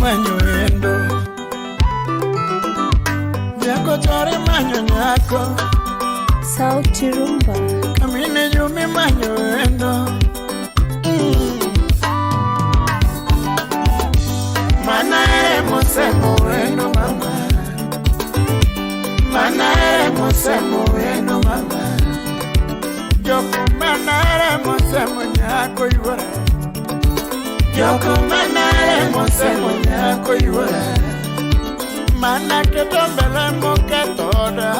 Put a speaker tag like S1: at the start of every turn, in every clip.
S1: manyo endo. Jako chore manyo nyako.
S2: Sauti Rumba.
S1: Kamine Juma manyo endo. Mana ere mosemo endo mama. Mana ere mosemo endo mama. Joko mana ere mosemo nyako yuora. Joko mana ere mosemo nyako yuora. Mana keto mbele moketho oda.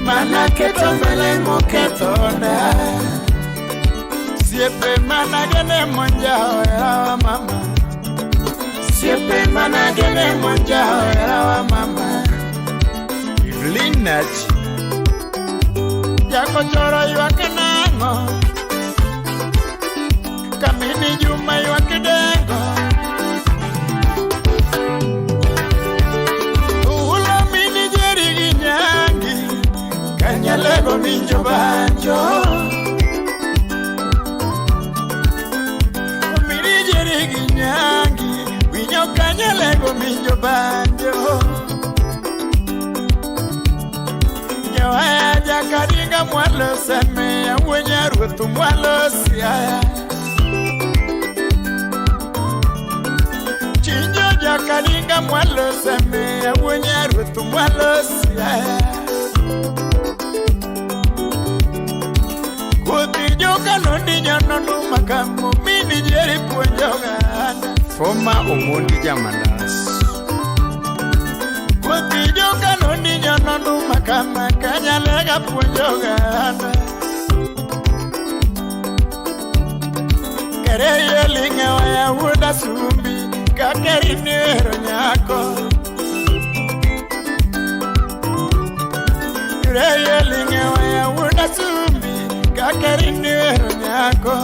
S1: Mana keto mbele moketho oda. Siepe mana gene monja oherawa mama. Siepe mana gene monja oherawa mama.
S3: Evelyn Nachi.
S1: Jako choro ywak nang'o? Kamini Juma ywak dengo. Ulo mini Jeri gi nyangi. Kanyalego winjo banjo. Mini Jeri gi nyangi. Winyo kanyalego winjo banjo. Joaya jakadinga mwalo seme awuonya ruoth mwalo siaya. Chinjo jakadinga mwalo seme awuonya ruoth mwalo siaya. Kothi joka nondi nyono makamu mini Jeri puonjo oganda.
S3: Former Omondi Jamanas.
S1: Kothi joka nondi nyono makama kanyalega puonjo oganda. Kere linge waya wuoda sumbi kakeri ni wero nyako. Kere linge waya wuoda sumbi kakeri ni wero nyako.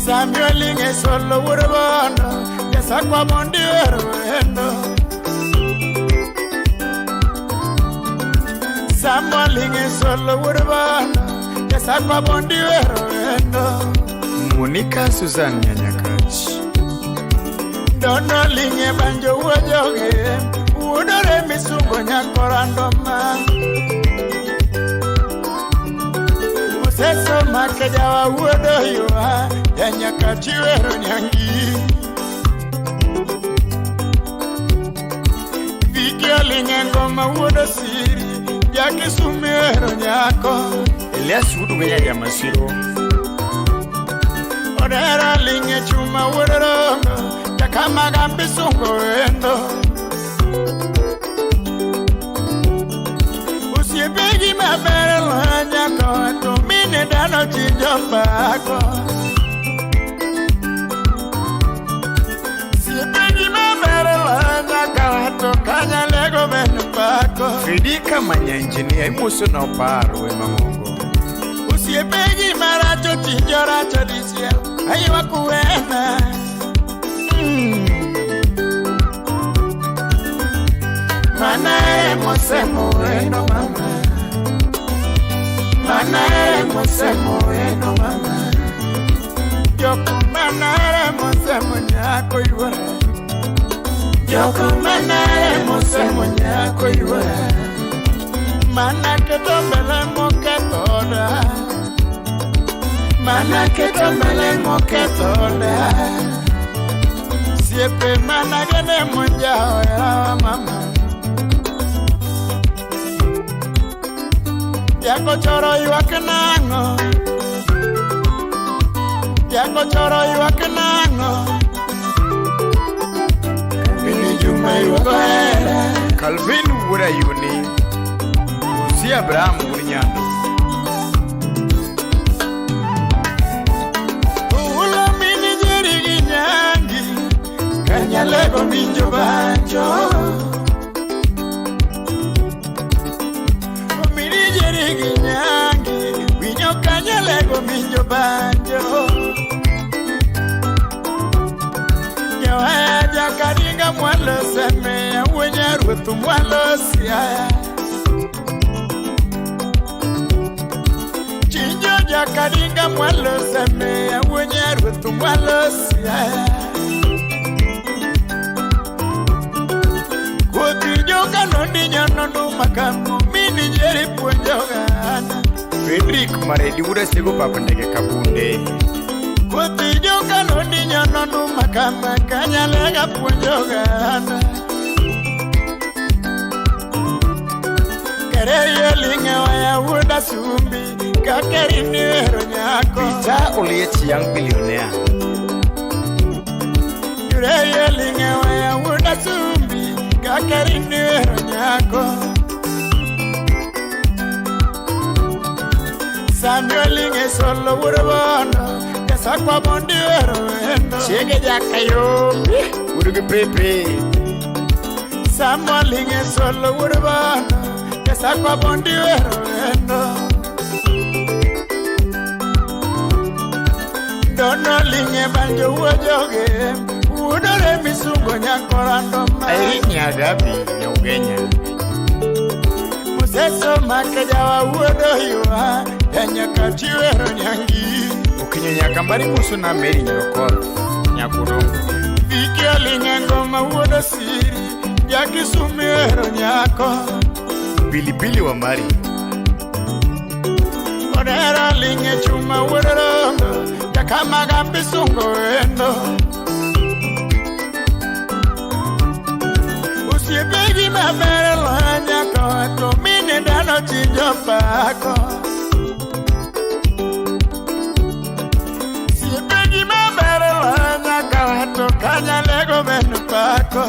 S1: Samuel linge solo wuodo bondo jasakwa mondi wero wendo. Samuel linge solo wuodo bondo jasakwa mondi wero wendo.
S3: Monica Susan Nyanyakach.
S1: Dono linge banjo wuojoge wuodore misungo nyakorando ma. Museso makejawa wuodo ywa janyakachi wero nyangi. Viki olinge ngoma wuodo siri jakisumu wero nyako.
S3: Elias Wuod Jamasiro.
S1: Odera linge chuma wuodo rongo jakamagambi sungo wendo. Osiepegi maber loyo nyako to mine dhano chinjo pako. Osiepegi maber loyo nyako to kanyalego ben pako.
S3: Fidika Manya Engineer imoso na oparo we mang'ongo.
S1: Osiepegi maracho chinjo racho dichiel aywak wena. Mana ere mosemo wendo mama. Mana ere mosemo wendo mama. Joko mana ere mosemo nyako yuora. Joko mana ere mosemo nyako yuora. Mana keto mbele moketho oda. Mana keto mbele moketho oda. Siepe mana gene monja oherawa mama. Jako choro ywak nang'o? Jako choro ywak nang'o? Mini Juma ywak ohera.
S3: Calvin Wuod Ayuni. Usi Abraham Wuod Nyando.
S1: Ulo mini Jeri gi nyangi. Kanyalego winjo banjo. Mini Jeri gi nyangi. Winyo kanyalego winjo banjo. Joaya jakadinga mwalo seme awuonya ruoth mwalo siaya. Chinjo Jakadinga mwalo seme awuonya ruoth mwalo siaya. Kothi joka nondinyo nonduma kamo mini njeri puonjoga an.
S3: Frederick Maredi wuod Asego pap ndege Kabunde.
S1: Kothi joka nondinyo nonduma kama kanyalega puonjoga an. Kererie ling'e waya wuod Asumbi kakerini wero nyako.
S3: Peter Oliech Young Billionaire.
S1: Kererie ling'e waya wuod Asumbi kakerini wero nyako. Samuel ing'e solo wuod Bondo Jasakwa bondi wero wendo.
S3: Chiege Jakayombi wuod gi Pepe.
S1: Samuel ing'e solo wuod Bondo Jasakwa bondi wero wendo. Dono ling'e banjo wuojoge wuodore misungo nyakorando ma.
S3: Irene Nyagabi Nyaugenya.
S1: Museso makejawa wuodo ywa janyaka wero nyangi.
S3: Okinyo Nyakambari muso na Mary Nyokoth Nyakurongo.
S1: Viki oling'e ngoma wuod Osiri jakisumu wero nyako.
S3: Pilipili wa Mari.
S1: Odera ling'e chuma wuod Rondo jakamaga bisungo wendo. Osiepegi maber loyo nyako to mine dhano chinjo pako. Osiepegi maber loyo nyako to kanyalego bende pako.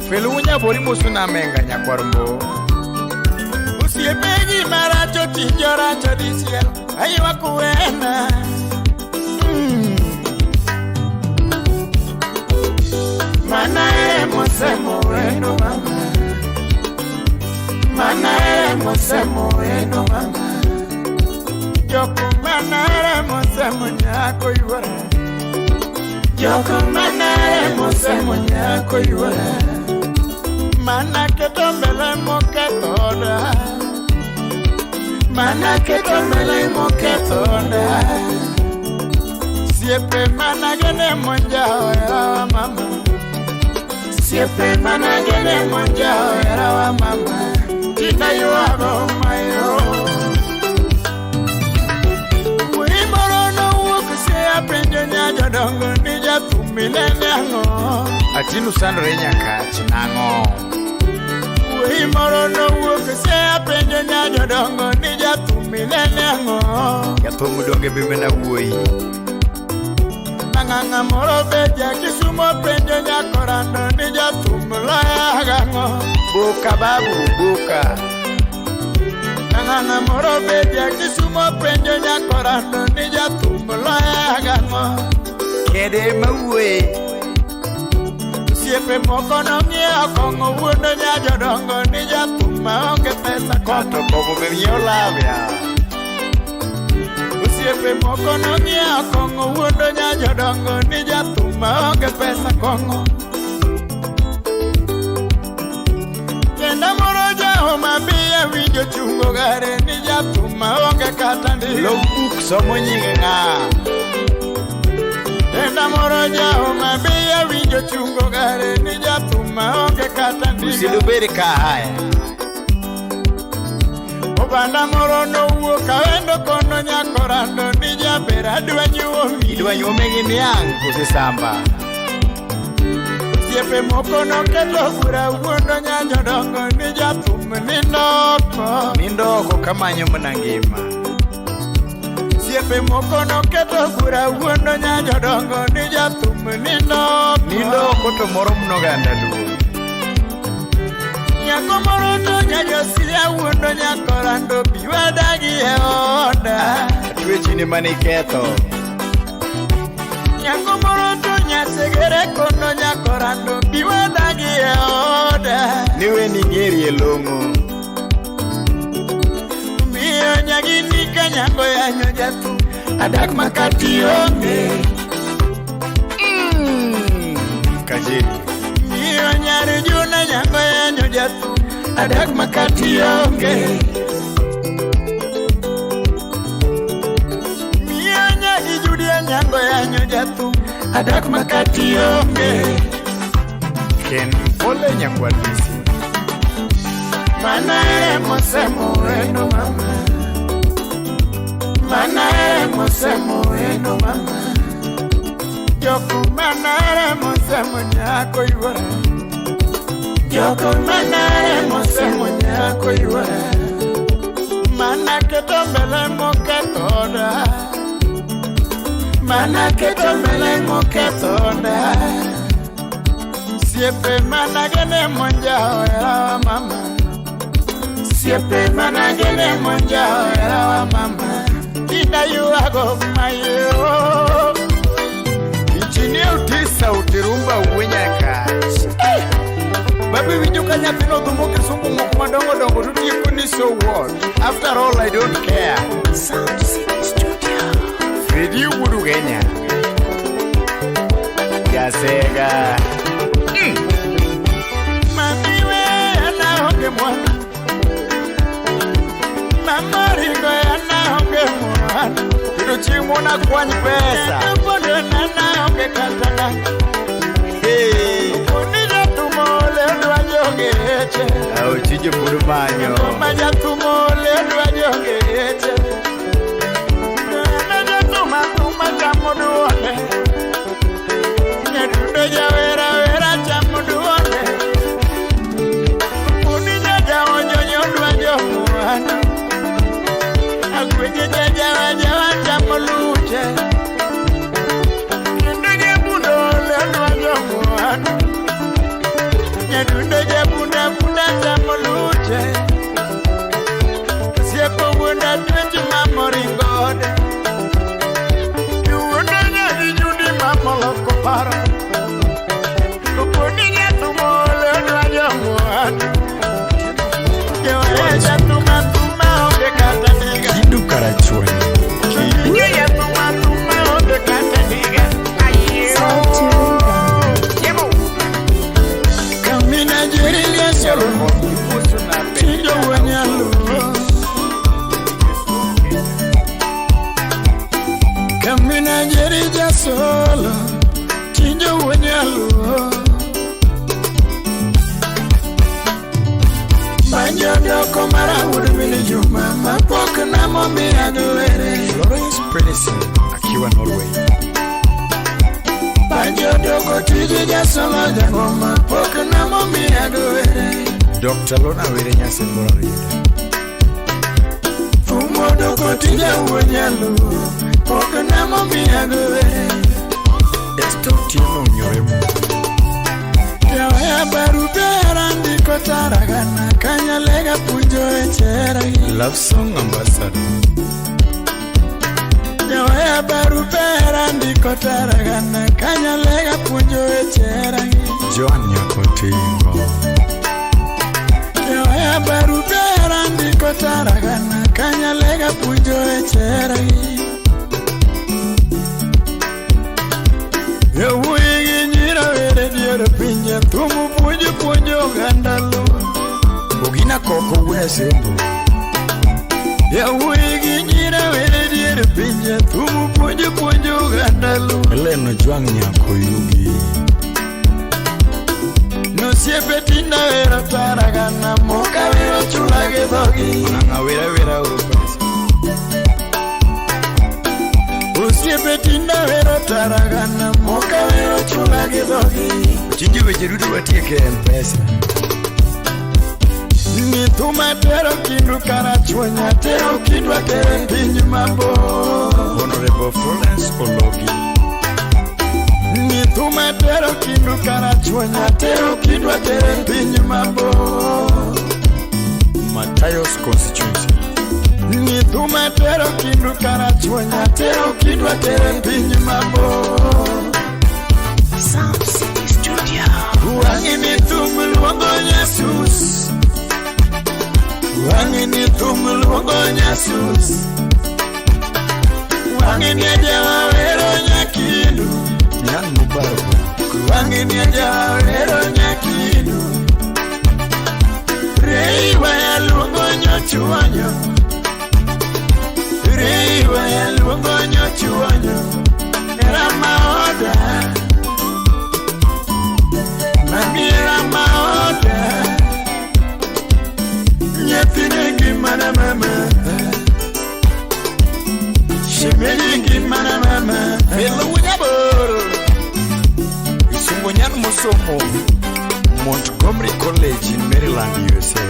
S3: Felu Nyabori muso na Menga Nyakwarmbo.
S1: Osiepegi maracho chinjo racho dichiel aywak wena. Mana ere mosemo wendo mama. Mana ere mosemo wendo mama. Joko mana ere mosemo nyako yuora. Joko mana ere mosemo nyako yuora. Mana keto mbele moketho oda. Mana keto mbele moketho oda. Siepe mana gene monja oherawa mama. Siepe mana gene monja oherawa mama. Tinda ywago mayo. Wuoyi moro nowuok Siaya penjo nya jodongo ni jathum inene ang'o.
S3: Atinu sandore Nyakach nang'o.
S1: Wuoyi moro nowuok Siaya penjo nya jodongo ni jathum inene ang'o.
S3: Jathum donge be mana wuoyi.
S1: Ng'ang'a moro be jakisumo penjo nyakorando ni jathum loya gang'o.
S3: Boka babu boka.
S1: Ng'ang'a moro be jakisumo penjo nyakorando ni jathum loya gang'o.
S3: Kede mawuoye.
S1: Osiepe moko nong'iewo kong'o wuondo nya jodongo ni jathum maonge pesa
S3: Kato
S1: kong'o.
S3: kong'o be nyiewo law ya.
S1: Osiepe moko nong'iewo kong'o wuondo nya jodongo ni jathum maonge pesa kong'o. Kenda moro ja Homa Bay awinjo chungo gare ni jathum maonge kata ndiga.
S3: Logbook somo nying ng'a.
S1: Kenda moro ja Homa Bay awinjo chungo gare ni jathum maonge kata ndiga.
S3: Usidu bed ka haya.
S1: Obanda moro nowuok awendo kono nyakorando ni jaber adwa nyuomi.
S3: Idwa nyuome gi niang' kose samba.
S1: Osiepe moko noketo bura wuondo nya jodongo ni jathum nindo oko.
S3: Nindo oko kamanyo mana ngima.
S1: Osiepe moko noketo bura wuondo nya jodongo ni jathum nindo oko.
S3: Nindo oko to moro mnoganda luo.
S1: Nyako moro to nyajosia wuondo nyakorando bi wadagi e oda.
S3: Twechini mane iketho.
S1: Nyako moro to nyasegere kono nyakorando bi wadagi e oda.
S3: Niwe ni ng'eri e long'o.
S1: Miyo nyagini ka nyango yanyo jathum adak makati onge.
S3: Kajeri.
S1: Miyo nyar Juna nyango yanyo jathum adak makati onge. manyo jathum adak makati onge.
S3: Ken Pole Nyakwalisi.
S1: Mana ere mosemo wendo mama. Mana ere mosemo wendo mama. Joko mana ere mosemo nyako yuora. Joko mana ere mosemo nyako yuora. Mana keto mbele mokethoda. Mana keto mbele mokethoda. Siepe mana gene monjao era mama. Siepe mana gene monjao era mama. Tinda yuago mayo.
S3: Injinia Utisa Utirumba Uwenyaka. Babi winjo ka nyathino dhumo kisungu moko madongo dongo to tieko ni so what? After all I don't care.
S2: Sound City Studio.
S3: Fredi Wudu Kenya. Jasega.
S1: Mami we ana onge mwana. Mama ringo ana onge mwana.
S3: Yudo chieng' mona kwany pesa.
S1: Pondo nana onge kata nanga.
S3: Hey.
S1: Oni jathumo le dwa jogeche.
S3: Ao chije pod manyo.
S1: Ma jathumo le dwa jogeche. Nana jathuma thuma chamo duonde. Nyadundo jawera wera chamo duonde. Oni jajaonjo nyodwa jomwana. Agweje jajawa jawa chamo luche. Kendo jabundo le dwa jomwana. Nyadundo jabunda bunda chamo luche. Siepo wuonda twech mamoringode. Wuonda nyadhi judi mamoloko paro. Koponi jathumo le dwa jomwana. Joe jathuma thuma onge kata ndiga.
S3: Kindu Karachuonyo.
S1: Joe jathuma thuma onge kata ndiga.
S2: Sauti Rumba.
S1: Kamina jerilia solo. Tindo wanyalu. Kamina jerija solo. Tindo wanyalu. Banjo doko mara wuod mini Juma mapok namomiya giwere.
S3: Florence Prince akiwa Norway.
S1: Banjo doko tije jasolo jangoma pok namomiya giwere.
S3: Dr. Lona Were Nyasembora Rieda.
S1: Fumo doko tije wuod nyaluo pok namomiya giwere.
S3: Esther Otieno Nyoremo.
S1: Jawaya barupe andiko taragana kanyalega puonjo e cheragi.
S3: Love Song Ambassador.
S1: Jawaya barupe andiko taragana kanyalega puonjo e cheragi.
S3: Joan Nyakotingo.
S1: Jawaya barupe andiko taragana kanyalega puonjo e cheragi. Yawuoyi gi nyira were dier pinje thumo puonjo puonjo oganda luo.
S3: Ogina Koko Wuod Asembo.
S1: Yawuoyi gi nyira were dier pinje thumo puonjo puonjo oganda luo.
S3: Helen Ojwang' Nyakoyugi.
S1: Nosiepe tinda wero taragana moka wero chula gi dhogi.
S3: Onang'a wera wera oro pesa.
S1: Osiepe tinda wero taragana moka wero chula gi dhogi.
S3: Chinje weche duto watieke e M-Pesa.
S1: Ni thuma tero kindu karachuonya tero kindu atere piny mabor.
S3: Honorable Florence Ologi.
S1: Ni thuma tero kindu karachuonya tero kindu atere piny mabor.
S3: Matayos Constituency.
S1: Ni thuma tero kindu karachuonya tero kindu atere piny mabor.
S2: Sound City Studio.
S1: Wang'i ni thum luongo Nyasus. Wang'i ni thum luongo Nyasus. Wang'i ni ajawa wero nyakindu.
S3: Nyan Mubarak.
S1: Wang'i ni ajawa wero nyakindu. Reiwa ya luongo nyochuonyo. Reiwa ya luongo nyochuonyo. Era maoda. Mami era maoda. Nyathine ngimana mama. Shemeji ngimana mama.
S3: Pelo wunyaboro. Isungo nyan mosomo Montgomery College in Maryland, USA.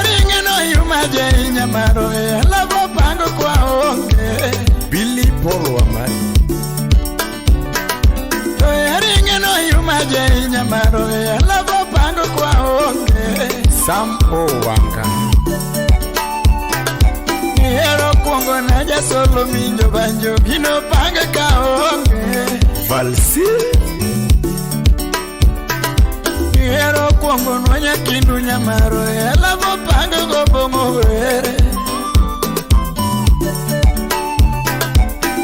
S1: Ringe no yuma jainya maro lavo pango kwa onge.
S3: Billy Paul Wamai.
S1: Ringe no yuma jainya maro lavo pango kwa onge.
S3: Sam O Wanga.
S1: Nihero kuongo na jasolo minjo banjo gino pange ka onge.
S3: Valsi.
S1: Nihero kuongo nwanya kindu nyamaro lavo pango go bongo were.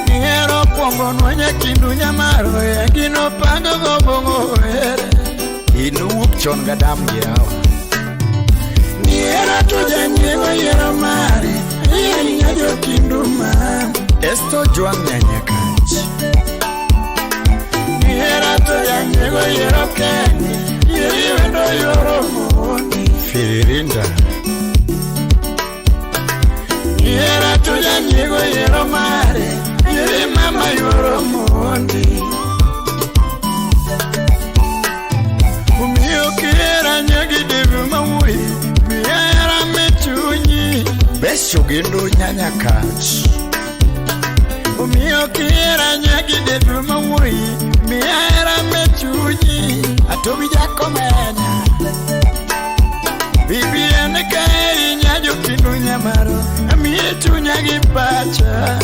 S1: Nihero kuongo nwanya kindu nyamaro gino pango go bongo were.
S3: Inuwuok chon gadam gi hawa.
S1: Nihero to janyiego yiero mari yieri nyajo kindu ma.
S3: Esto Joan Nyanyakach.
S1: Nihero to janyiego yiero Kenya yieri wendo yoro mondi.
S3: Firirinda.
S1: Nihero to janyiego yiero mari yieri mama yoro mondi. Omiyo kihera nyagi devi mawuoyi miya hera me chunyi.
S3: Besho gendo Nyanyakach.
S1: Omiyo kihera nyagi devi mawuoyi miya hera me chunyi. Atobi jakomenya. Bibi en kaheri nyajo kindu nyamaro amiye chunya gi pacha.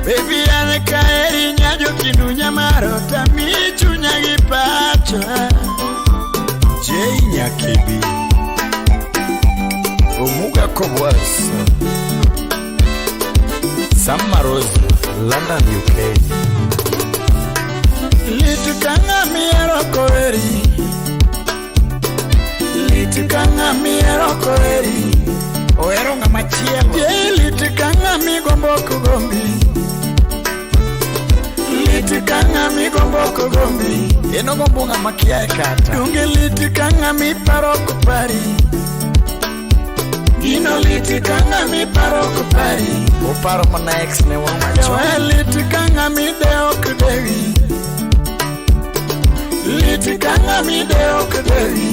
S1: Baby en kaheri nyajo kindu nyamaro tamiye chunya gi pacha.
S3: Jay Nyakibi. Omuga Kobwas. Sam Marozi, London, UK.
S1: Lit ka ng'ama ihero koheri. Lit ka ng'ama ihero koheri.
S3: Ohero ng'ama chielo.
S1: Jay lit ka ng'ama igombo ok gombi. Lit ka ng'ama igombo ok gombi.
S3: En ogombo ng'ama kiaye kata.
S1: Donge lit ka ng'ama iparo ok pari. Gino lit ka ng'ama iparo ok pari.
S3: Oparo mana ex ne wang' machon.
S1: Jawa lit ka ng'ama idewo ok dewi. Lit ka ng'ama idewo ok dewi.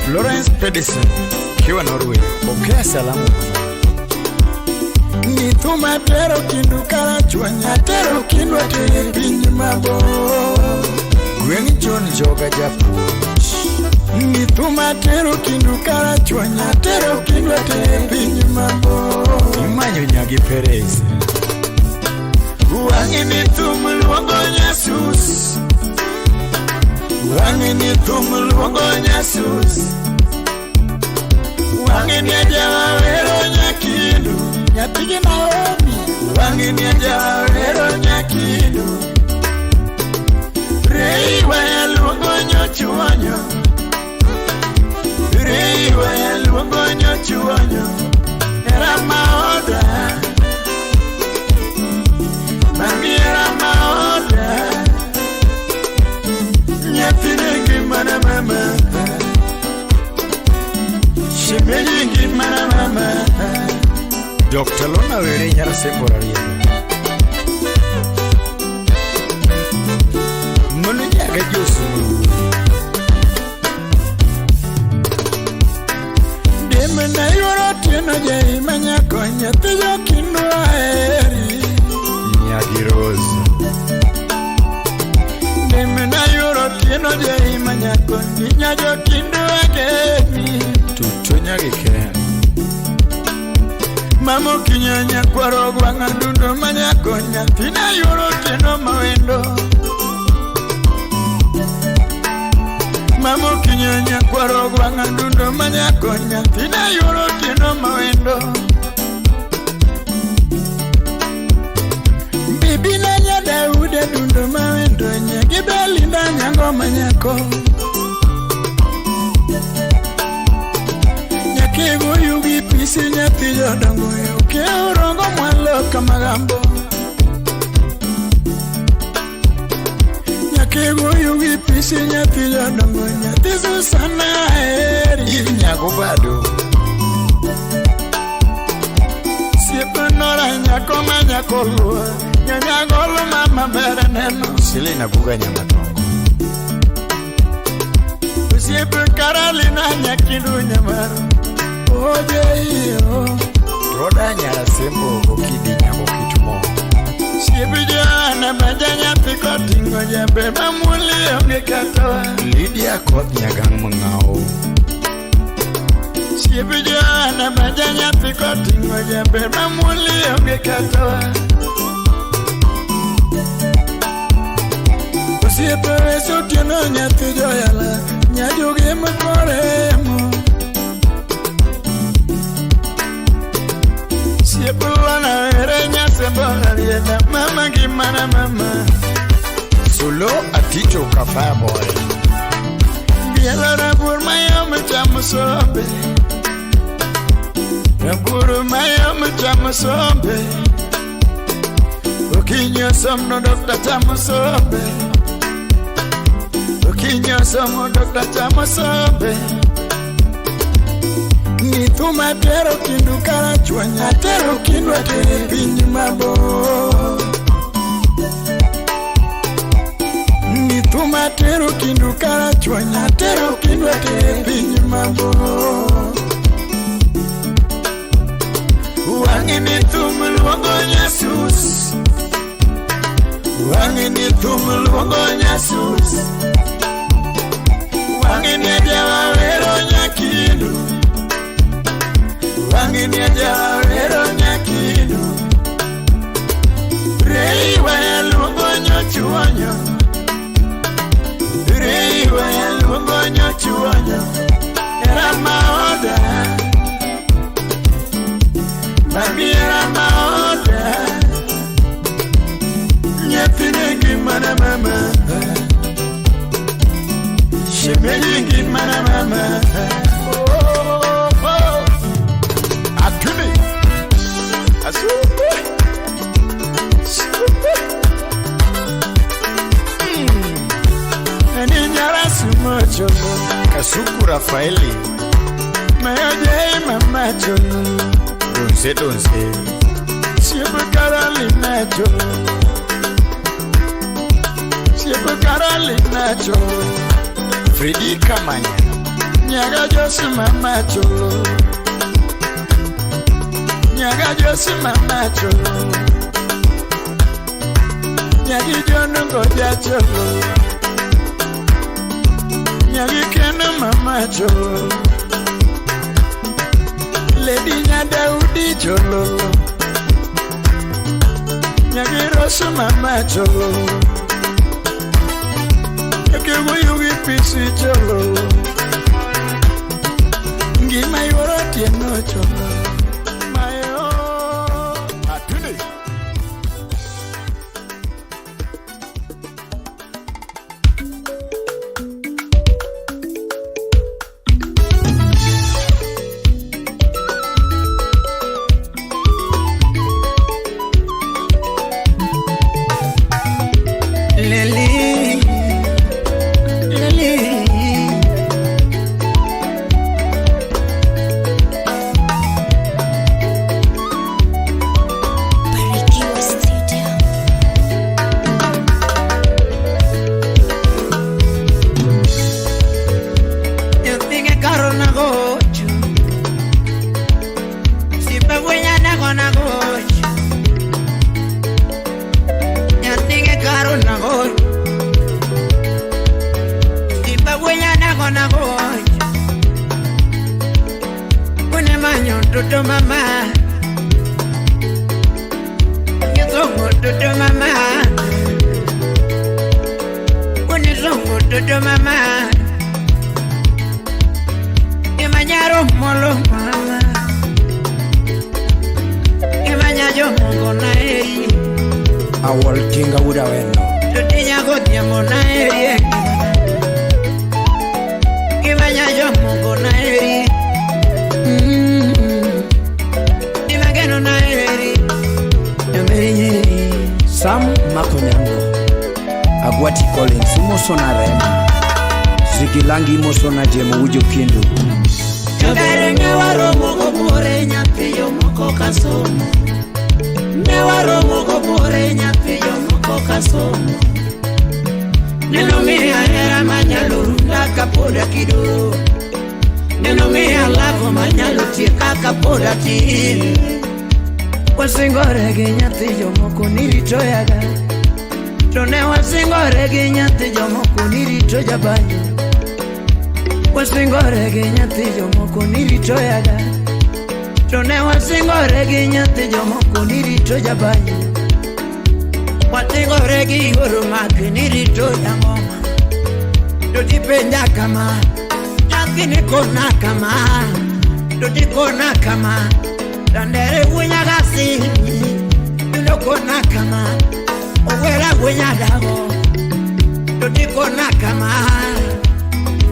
S3: Florence Pedersen, Kiwa Norway. Pokea salamu.
S1: Ni thuma tero kindu karachuonya tero kindu atere piny mabor.
S3: Gweng' John Joga japuonj.
S1: Ni thuma tero kindu karachuonya tero kindu atere piny mabor.
S3: Imanyo nyagi Perez.
S1: Wang'e ni thum luongo nyasus. Wang'e ni thum luongo nyasus. Wang'e ni ajawa wero nyakindu nyathigi Naomi. Wang'e ni ajawa wero nyakindu. Rei waya luongo nyochuonyo. Rei waya luongo nyochuonyo. Era maoda. Mami era maoda. Nyathine ngimana mama. Shemeji ngimana mama.
S3: Dr. Lona Were nyar Sembo Rarieda. Mano nyaga Josu.
S1: Dem na yuoro otieno jai manyako nyathi jokindu aheri.
S3: Nyagi Rose.
S1: Dem na yuoro otieno jai manyako nya jokindu ageni.
S3: Tuto nyagi Ken.
S1: Mamo kinyanya kwaro gwang'a dundo manyako nyathina yuoro otieno mawendo. Mamo kinyanya kwaro gwang'a dundo manyako nyathina yuoro otieno mawendo. Bibi na nya Daude dundo mawendo nyagi Belinda nyango manyako. Nyakego yugi pisi nyathi jodongo e okew rongo mwalo kamagambo. Nyakego yugi pisi nyathi jodongo nyathi Susana eri.
S3: Ir nyago bado.
S1: Siepe nora nyako ma nyako luo. Nyanyagolo mama ber neno.
S3: Selina Buga Nyamatongo.
S1: Osiepe Karolina nyakindu nyamaro. Oje iyo.
S3: Roda Nyarasembo Okidi Nyago Kitumo.
S1: Siepe Joana maja nyathi koting'o jembe mamuli onge katoa.
S3: Lydia Koth Nyagang' Mang'ao.
S1: Siepe Joana maja nyathi koting'o jembe mamuli onge katoa. Osiepe weso otieno nyathi joyala nyajoge makoremo. Siepe lona ere nyasembo arieda mama gimana mama.
S3: Solo Aticho Kafaya Boy.
S1: Bielo rabur mayom chamo sombe. Rabur mayom chamo sombe. Okinyi somno dokta chamo sombe. Okinyi somo dokta chamo sombe. Ni thuma tero kindu karachuonya tero kindu atere piny mabor. Ni thuma tero kindu karachuonya tero kindu atere piny mabor. Wang'e ni thum luongo nyasus. Wang'e ni thum luongo nyasus. Wang'e ni ajawa wero nyakindu. Wang'e ni ajawa wero nyakindu. Rei waya luongo nyochuonyo. Rei waya luongo nyochuonyo. Era maoda. Mami era maoda. Nyathine ngimana mama. Shemeji ngimana mama.
S3: Oh, oh. Atuni. Asupe. Supe.
S1: Ani nyara sumo cholo.
S3: Kasuku Rafaeli.
S1: Mayoje mama cholo.
S3: Donse donse.
S1: Siepe Carolina cholo. Siepe Carolina cholo.
S3: Fredi Kamanya.
S1: Nyaga Josi mama cholo. Nyaga Josi mama cholo. Nyagi Jono goja cholo. Nyagi Keno mama cholo. Lady Nyadaudi cholo. Nyagi Rosu mama cholo. Nyagi Wuyugi pisi cholo. Ngima yuoro otieno cholo. Mayo.
S3: Atuni.
S4: Leli, Leli.
S2: Barikiwa Studio.
S4: Nyathige karo na gocho. Sipe gwenya na gona gocho. Nyathige karo na gocho. Sipe gwenya na gona gocho. Kune manyo toto mama. Nyizongo toto mama. Kune zongo toto mama. Imanyaro molo mama. Imanyayo mongo na eri.
S5: Awol tinga wuda wendo.
S4: Tutinya godhiambo na eri. Imanyayo mongo na eri.
S5: imoso na Rema. Zigilangi imoso na Jemo Wujo Kindu.
S4: Kagere ne waromo gobore nyathi jomoko kasomo. Ne waromo gobore nyathi jomoko kasomo. Neno miya hera manyalo runda kapod akido. Neno miya love manyalo tieka kapod atin. Wasingore gi nyathi jomoko ni rito yaga. To ne wasingore gi nyathi jomoko ni rito jabanjo. Wasingore gi nyathi jomoko ni rito yaga. To ne wasingore gi nyathi jomoko ni rito jabanjo. Wasingore gi yuoro mak ni rito jang'oma. To tipenja kama, nyathini kona kama, to tikona kama. Dandere wunyagasi, yudo kona kama, owera wunyadago, to tikona kama.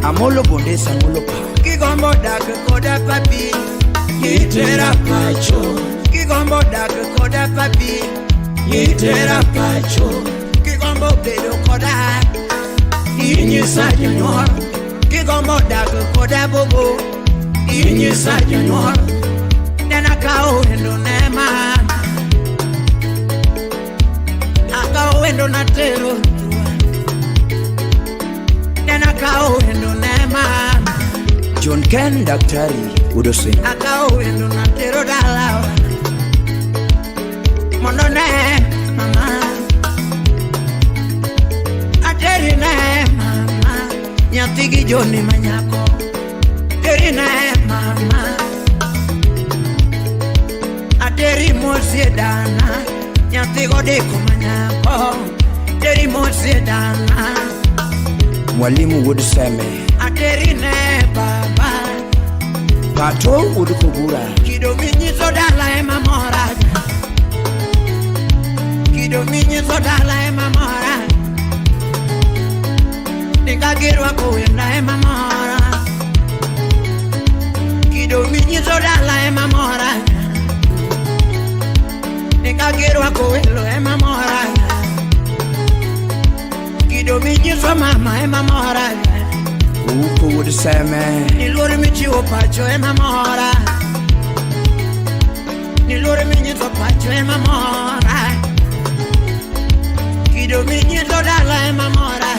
S5: Amolo Bondesa Ngolo Pa.
S4: Kigombo dak koda papi, itera pacho. Kigombo dak koda papi, itera pacho. Kigombo bedo koda, inyisa jonyuol. Kigombo dak koda bobo, inyisa jonyuol. Nena kawo wendo ne mama, akawo wendo natero thua. Nena kawo wendo ne mama.
S5: John Ken Daktari Udosin.
S4: Akawo wendo natero dalawa mondo ne mama ateri ne mama nyathi gi Joni manyako teri ne mama ateri mosie dana nyathi godeko manyako teri mosie dana.
S5: Mwalimu Wuod Seme.
S4: Ateri ne baba.
S5: Pato Wuod Kobura.
S4: Kido minyiso dala ema mora. Kido minyiso dala ema mora. Nika girwako wenda ema mora. Kido minyiso dala ema mora. Nika girwako welo ema mora. Kido minyiso mama ema mora.
S5: Uko Wuod Seme.
S4: Ni luor michiwo pacho ema mora. Ni luor minyiso pacho ema mora. Kido minyiso dala ema mora.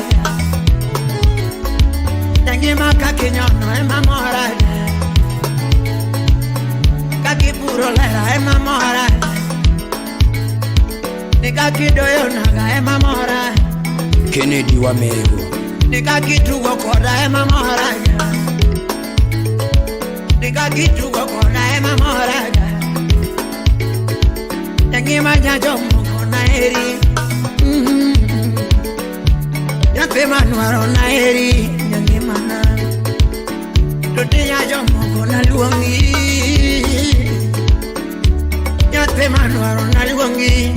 S4: Ngima kaka inyono ema mora. Kaka ipuro lera ema mora. Ni kaka idoyo naga ema mora.
S5: Kennedy Wamego.
S4: Ni kaka itugo koda ema mora. Ni kaka itugo koda ema mora. Ngima nyajomoko naeri. Nyathi manwaro naeri nyangimana. To ti nyajomoko naluongi. Nyathi manwaro naluongi.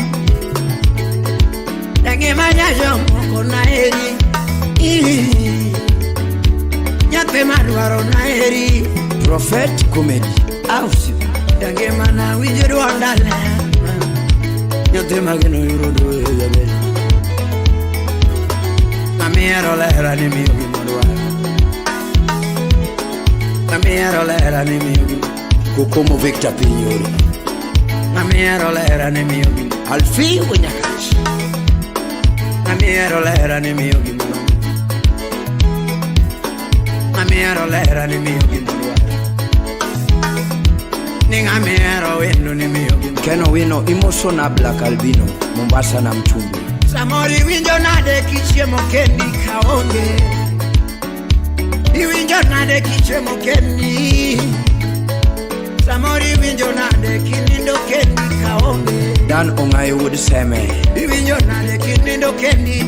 S4: Ngima nyajomoko naeri. Nyathi madwaro naeri.
S5: Prophet Comedy.
S4: Ausi. Ngimana winjo duonda ler. Nyathi mageno yudo duoyo jaber. Mamiero lera ni miyo gimodwaro. Mamiero lera ni miyo gimodwaro.
S5: Kokomo Victor Pinyori.
S4: Mamiero lera ni miyo gimodwaro.
S5: Alfi Winyakach.
S4: Mamiero lera ni miyo gimodwaro. Mamiero lera ni miyo gimodwaro. Ni ng'amiero wendo ni miyo gimodwaro.
S5: Ken Owino imoso na Black Albino. Mombasa na Mchumbi.
S4: Samoro iwinjo nade kichiemo kendi kaonge. Iwinjo nade kichiemo kendi. Samoro iwinjo nade kinindo kendi kaonge.
S5: Dan Ong'ayo Wuod Seme.
S4: Iwinjo nade kinindo kendi.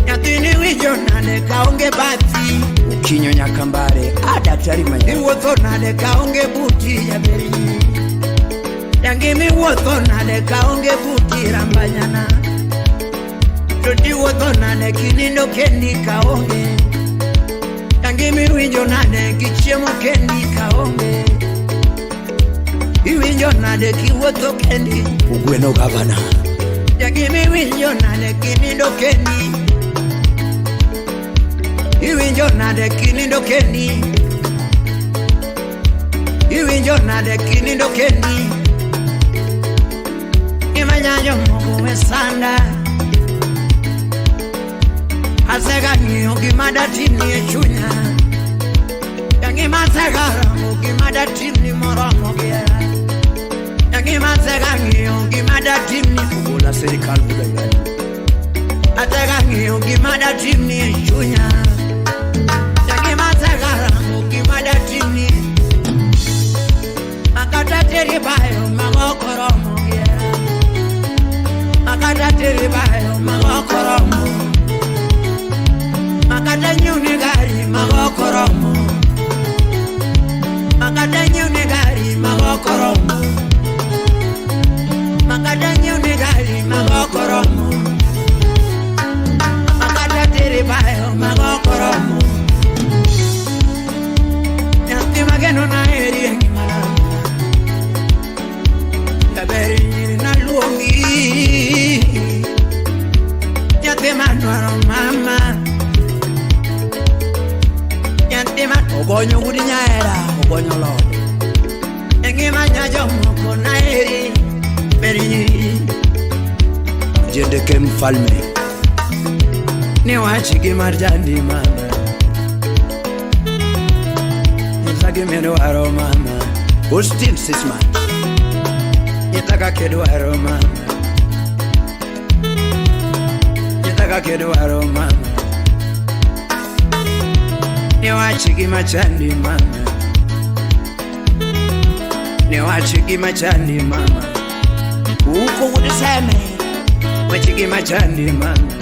S4: Nyathini iwinjo nade kaonge bathi.
S5: Ukinyo Nyakambare. A daktari manya.
S4: Iwuotho nade kaonge buti jaberi. Jangima iwuotho nade kaonge buti rambanyana. To tiwuotho nade kinindo kendi kaonge. Jangima iwinjo nade kichiemo kendi kaonge. Iwinjo nade kiwuotho kendi.
S5: Ugweno gavana.
S4: Jangima iwinjo nade kinindo kendi. Iwinjo nade kinindo kendi? Iwinjo nade kinindo kendi? Imanya jomoko we sanda. Asega ng'iyo gima datimni e chunya. Ngima asega rango gima datimni moromo gi hera. Ngima asega ng'iyo gima datimni.
S5: Ogola serikal budangani.
S4: Asega ng'iyo gima datimni e chunya. Ngima asega rango gima datimni. Makata teri bayo mago koromo gi hera. Makata teri bayo mago koromo. Makata nyiew gari mago koromo. Makata nyiew gari mago koromo. Makata nyiew gari mago koromo. Makata teri bayo mago koromo. Nyathi mageno na heri e ngimana. Jaber nyiri naluongi. Nyathi madwaro mama. Nyathi ma
S5: Ogonyo gudi nyaera, ogonyo lode.
S4: e ngima nya jomoko naheri ber nyiri.
S5: Jendeke mfalme.
S4: Ni wach gi mar jandi mama. Nyisa gimidwaro mama.
S5: Austin Sisman.
S4: Nyisa kaka idwaro mama. Nyisa kaka idwaro mama. Ni wach gima chandi mama. Ni wach gima chandi mama.
S5: Uko gudi seme.
S4: Wach gima chandi mama.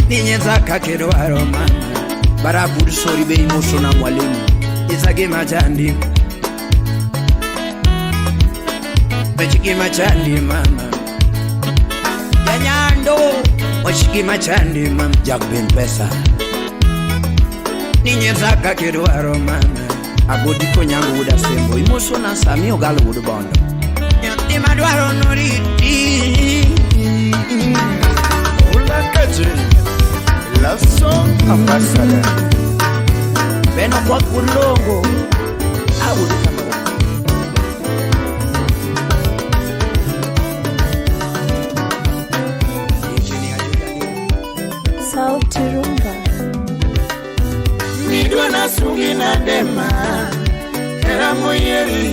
S4: Ni nyisa kaka idwaro mama.
S5: Barabu sori bei moso na mwalimu.
S4: Nyisa gima chandi. Wach gima chandi mama. Janyando. Wach gima chandi mama.
S5: Jack Ben Pesa.
S4: Ni nyisa kaka idwaro mama.
S5: Agodi konyango wuda sembo. Imoso na Sami Ogalo wuod Bondo.
S4: Nyathi madwaro noriti.
S3: Ulakaji, Love Song Ambassador.
S5: Beno kwa kulongo. Awudu kamara. Engineer Julia.
S2: Sauti Rumba.
S1: Midwa na sungi na dema hera moyieri.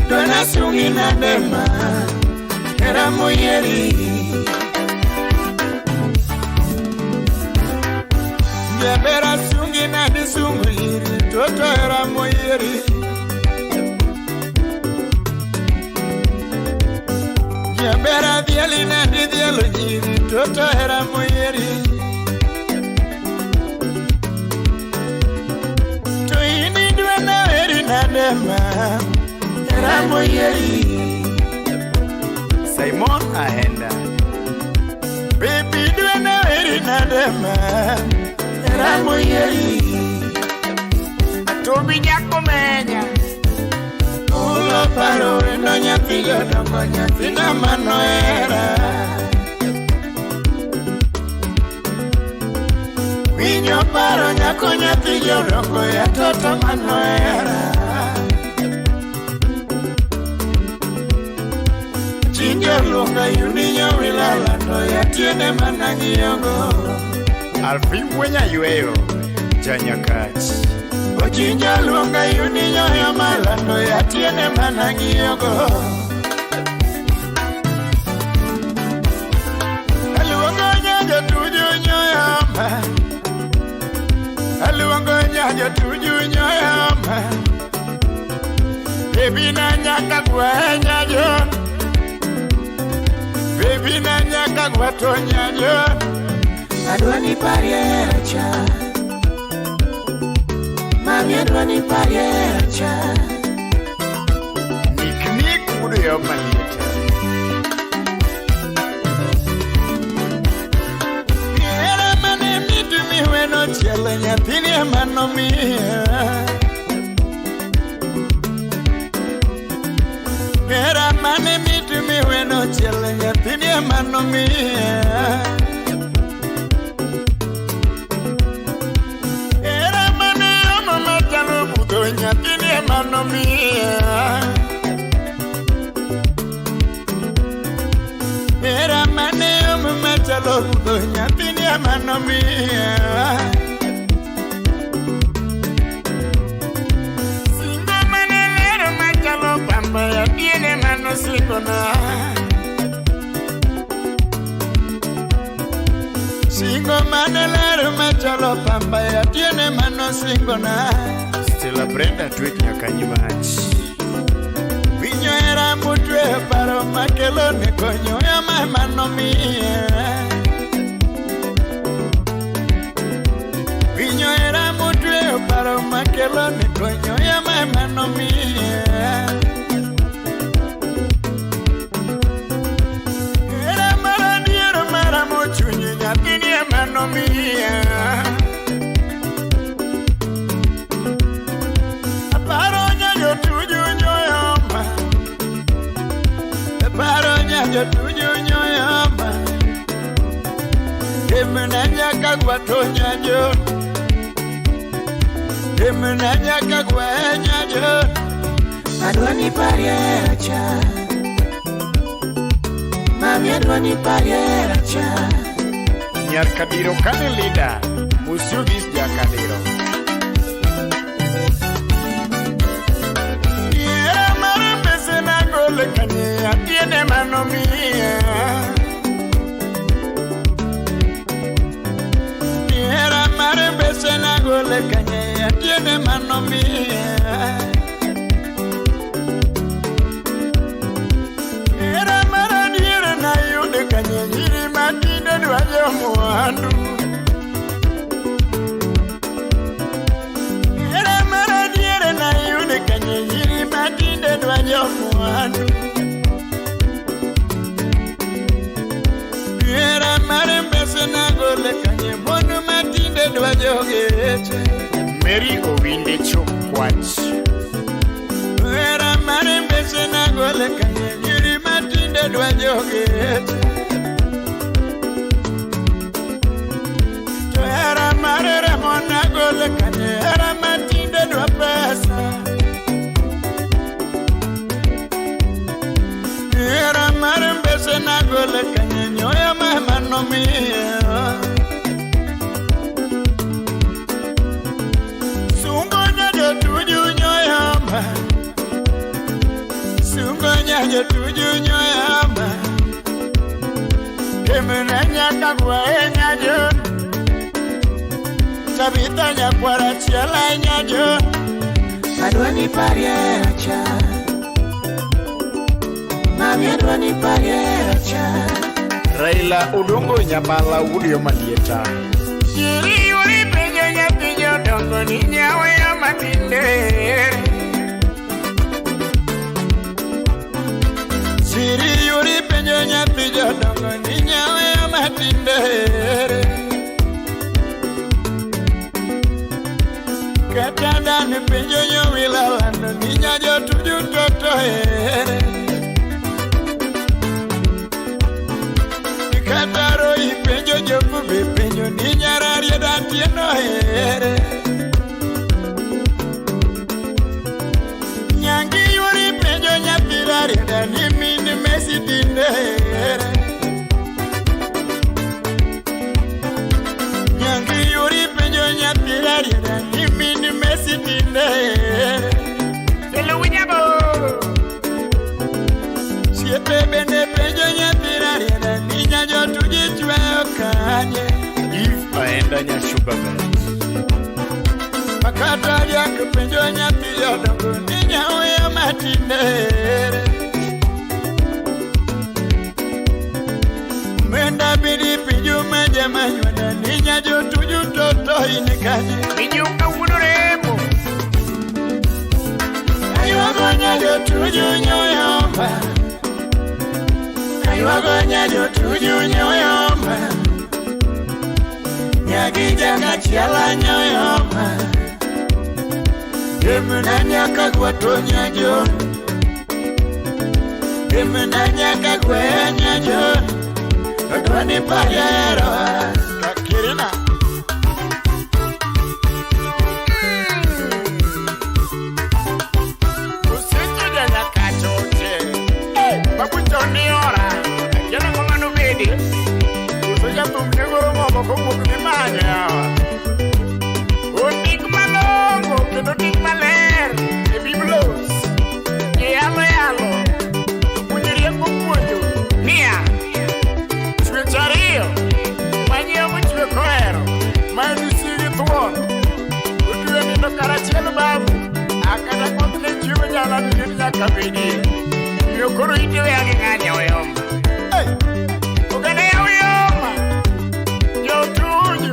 S1: Dwa na sungi na dema hera moyieri. Jabera sungi na disungu iri toto hera moyieri. Jabera dhiali na didhialo nyiri toto hera moyieri. To in idwa na heri na dema hera moyieri.
S3: Simon Ahenda.
S1: Baby dwa na heri na dema hera moyieri.
S3: Atobi nyako menya.
S1: Ulo paro wendo nyathi jodongo nyathi ng'ama nohera. Winyo paro nyako nyathi jodongo ya toto manohera. Chinjo luonga yuninyo wilala to ya tiende mana ng'iyogo.
S3: Alfi Mwenya Yweyo. Janyakach.
S1: Ochinjo luonga yuninyo ya malando ya tiende mana ng'iyogo. Aluongo nyajo tuju nyoyama. Aluongo nyajo tuju nyoyama. Baby na nyaka gwa nyajo. Baby na nyaka gwa to nyajo. Adwa ni parie hera cha. Mami adwa ni parie hera cha.
S3: Nik nik wuod yo malieta.
S1: Hera mane mitu miweno chielo nyathini ema nomiya. Hera mane mitu miweno chielo nyathini ema emanomiya. Singo mane lero machalo pamba atieno emanosingona. Singo mane lero machalo pamba atieno emanosingona.
S3: Stella Brenda twek nyaka nyimach.
S1: Winyo hera motweyo paro makelo ne konyo ema emanomiya. Winyo hera motweyo paro makelo ne konyo ema emanomiya. Hera mar adier maramo chuny nyathini emanomiya. Aparo nyajo tuju nyoyoma. Aparo nyajo tuju nyoyoma. Emna nyaka gwato nyajo. Emna nyaka gwa nyajo.
S4: Adwa ni parie cha. Mami adwa ni parie cha.
S3: Nyar Kadiro kane leader. Musiogis jakadiro.
S1: Hera mar mbese nagolo kanye atieno emanomiya. Hera mar mbese nagolo kanye atieno emanomiya. Hera mar adier nayudo kanye nyiri matindo dwa jomwandu. Hera mar adier nayudo kanye nyiri matindo dwa jomwandu. Hera mar mbese nagolo kanye mon matindo dwa jogeche.
S3: Mary Owinde Chokwach.
S1: Hera mar mbese nagolo kanye nyiri matindo dwa jogeche. To hera mar remo nagolo kanye hera matinde dwa pesa. Hera mar mbese nagolo kanye nyoyo emanomiya. Sungo nyajo tuju nyoyoma. Sungo nyajo tuju nyoyoma. Emna nyaka gwa nyajo. Tabitha nyakwara chiela nyajo.
S4: Adwa ni parie cha. Mami adwa ni parie cha.
S3: Raila Odongo Nyabala wuod Malieta.
S1: Yiri yuri penjo nyathi jodongo ni nyaweyo matinde. Siri yuri penjo nyathi jodongo ni nyaweyo matinde. Kata dani penjo nyowila lando ni nyajo tuju toto here. Kata roi penjo jofu be penjo ni nyararieda atieno here. Nyangi yuri penjo nyathi rarieda ni min Messi tinde here. Nyangi yuri penjo nyathi rarieda ni min Messi tinde here. Siepe bende penjo nyathi rarieda ni nyajo tuji chweyo kanye.
S3: Eve Aenda Nyashuga Bet.
S1: Makata jak penjo nyathi jodongo ni nyaweyo matinde here. Menda bidi pinju meje manywanda ni nyajo tuju toto in kanye. Aywago nyajo tuju nyoyoma. Aywago nyajo tuju nyoyoma. Nyagi jaka chiela nyoyoma. Emna nyaka gwato nyajo. Emna nyaka gwe nyajo. Adwa ni pariero.
S3: Kakirina.
S1: Usiku janyakachoche. Babucho ni ora. Achiel ang'o manobedi? Koso jathum ne goro mogo moko wuok dhi manyo yawa. Ondik malong'o kendo ondik maler e Biblos. Iyalo yalo, puonj rieko puonjo niya, chwech ariyo manyiewo mochwe kohero, ma en usi gi thuon. Otwe nindo karachiel babu, akata koth ne chiemo jala ni nyaka bedie. Omiyo koro ite weya gi ng'anya oyomba. Hey! Oganda ya oyomba, jotuju,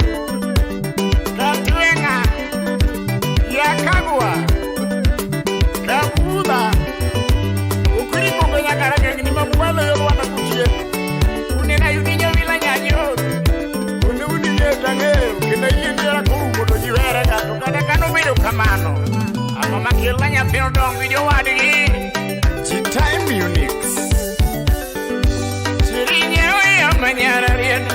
S1: katweng'a, yakagwa, kabudha, okuri kongo nyaka ragengni mamwalo yo Rwanda kutieko. Unena yudi jowila nyanyor, une udi ng'eyo ang'eyo, kendo yie nera korumo to ji were ga, to kata kanobedo kamano, ang'o makelna nyathino dong gi jowadgi?
S3: G-Time Unix.
S1: Chiri nyawe manyara rienda,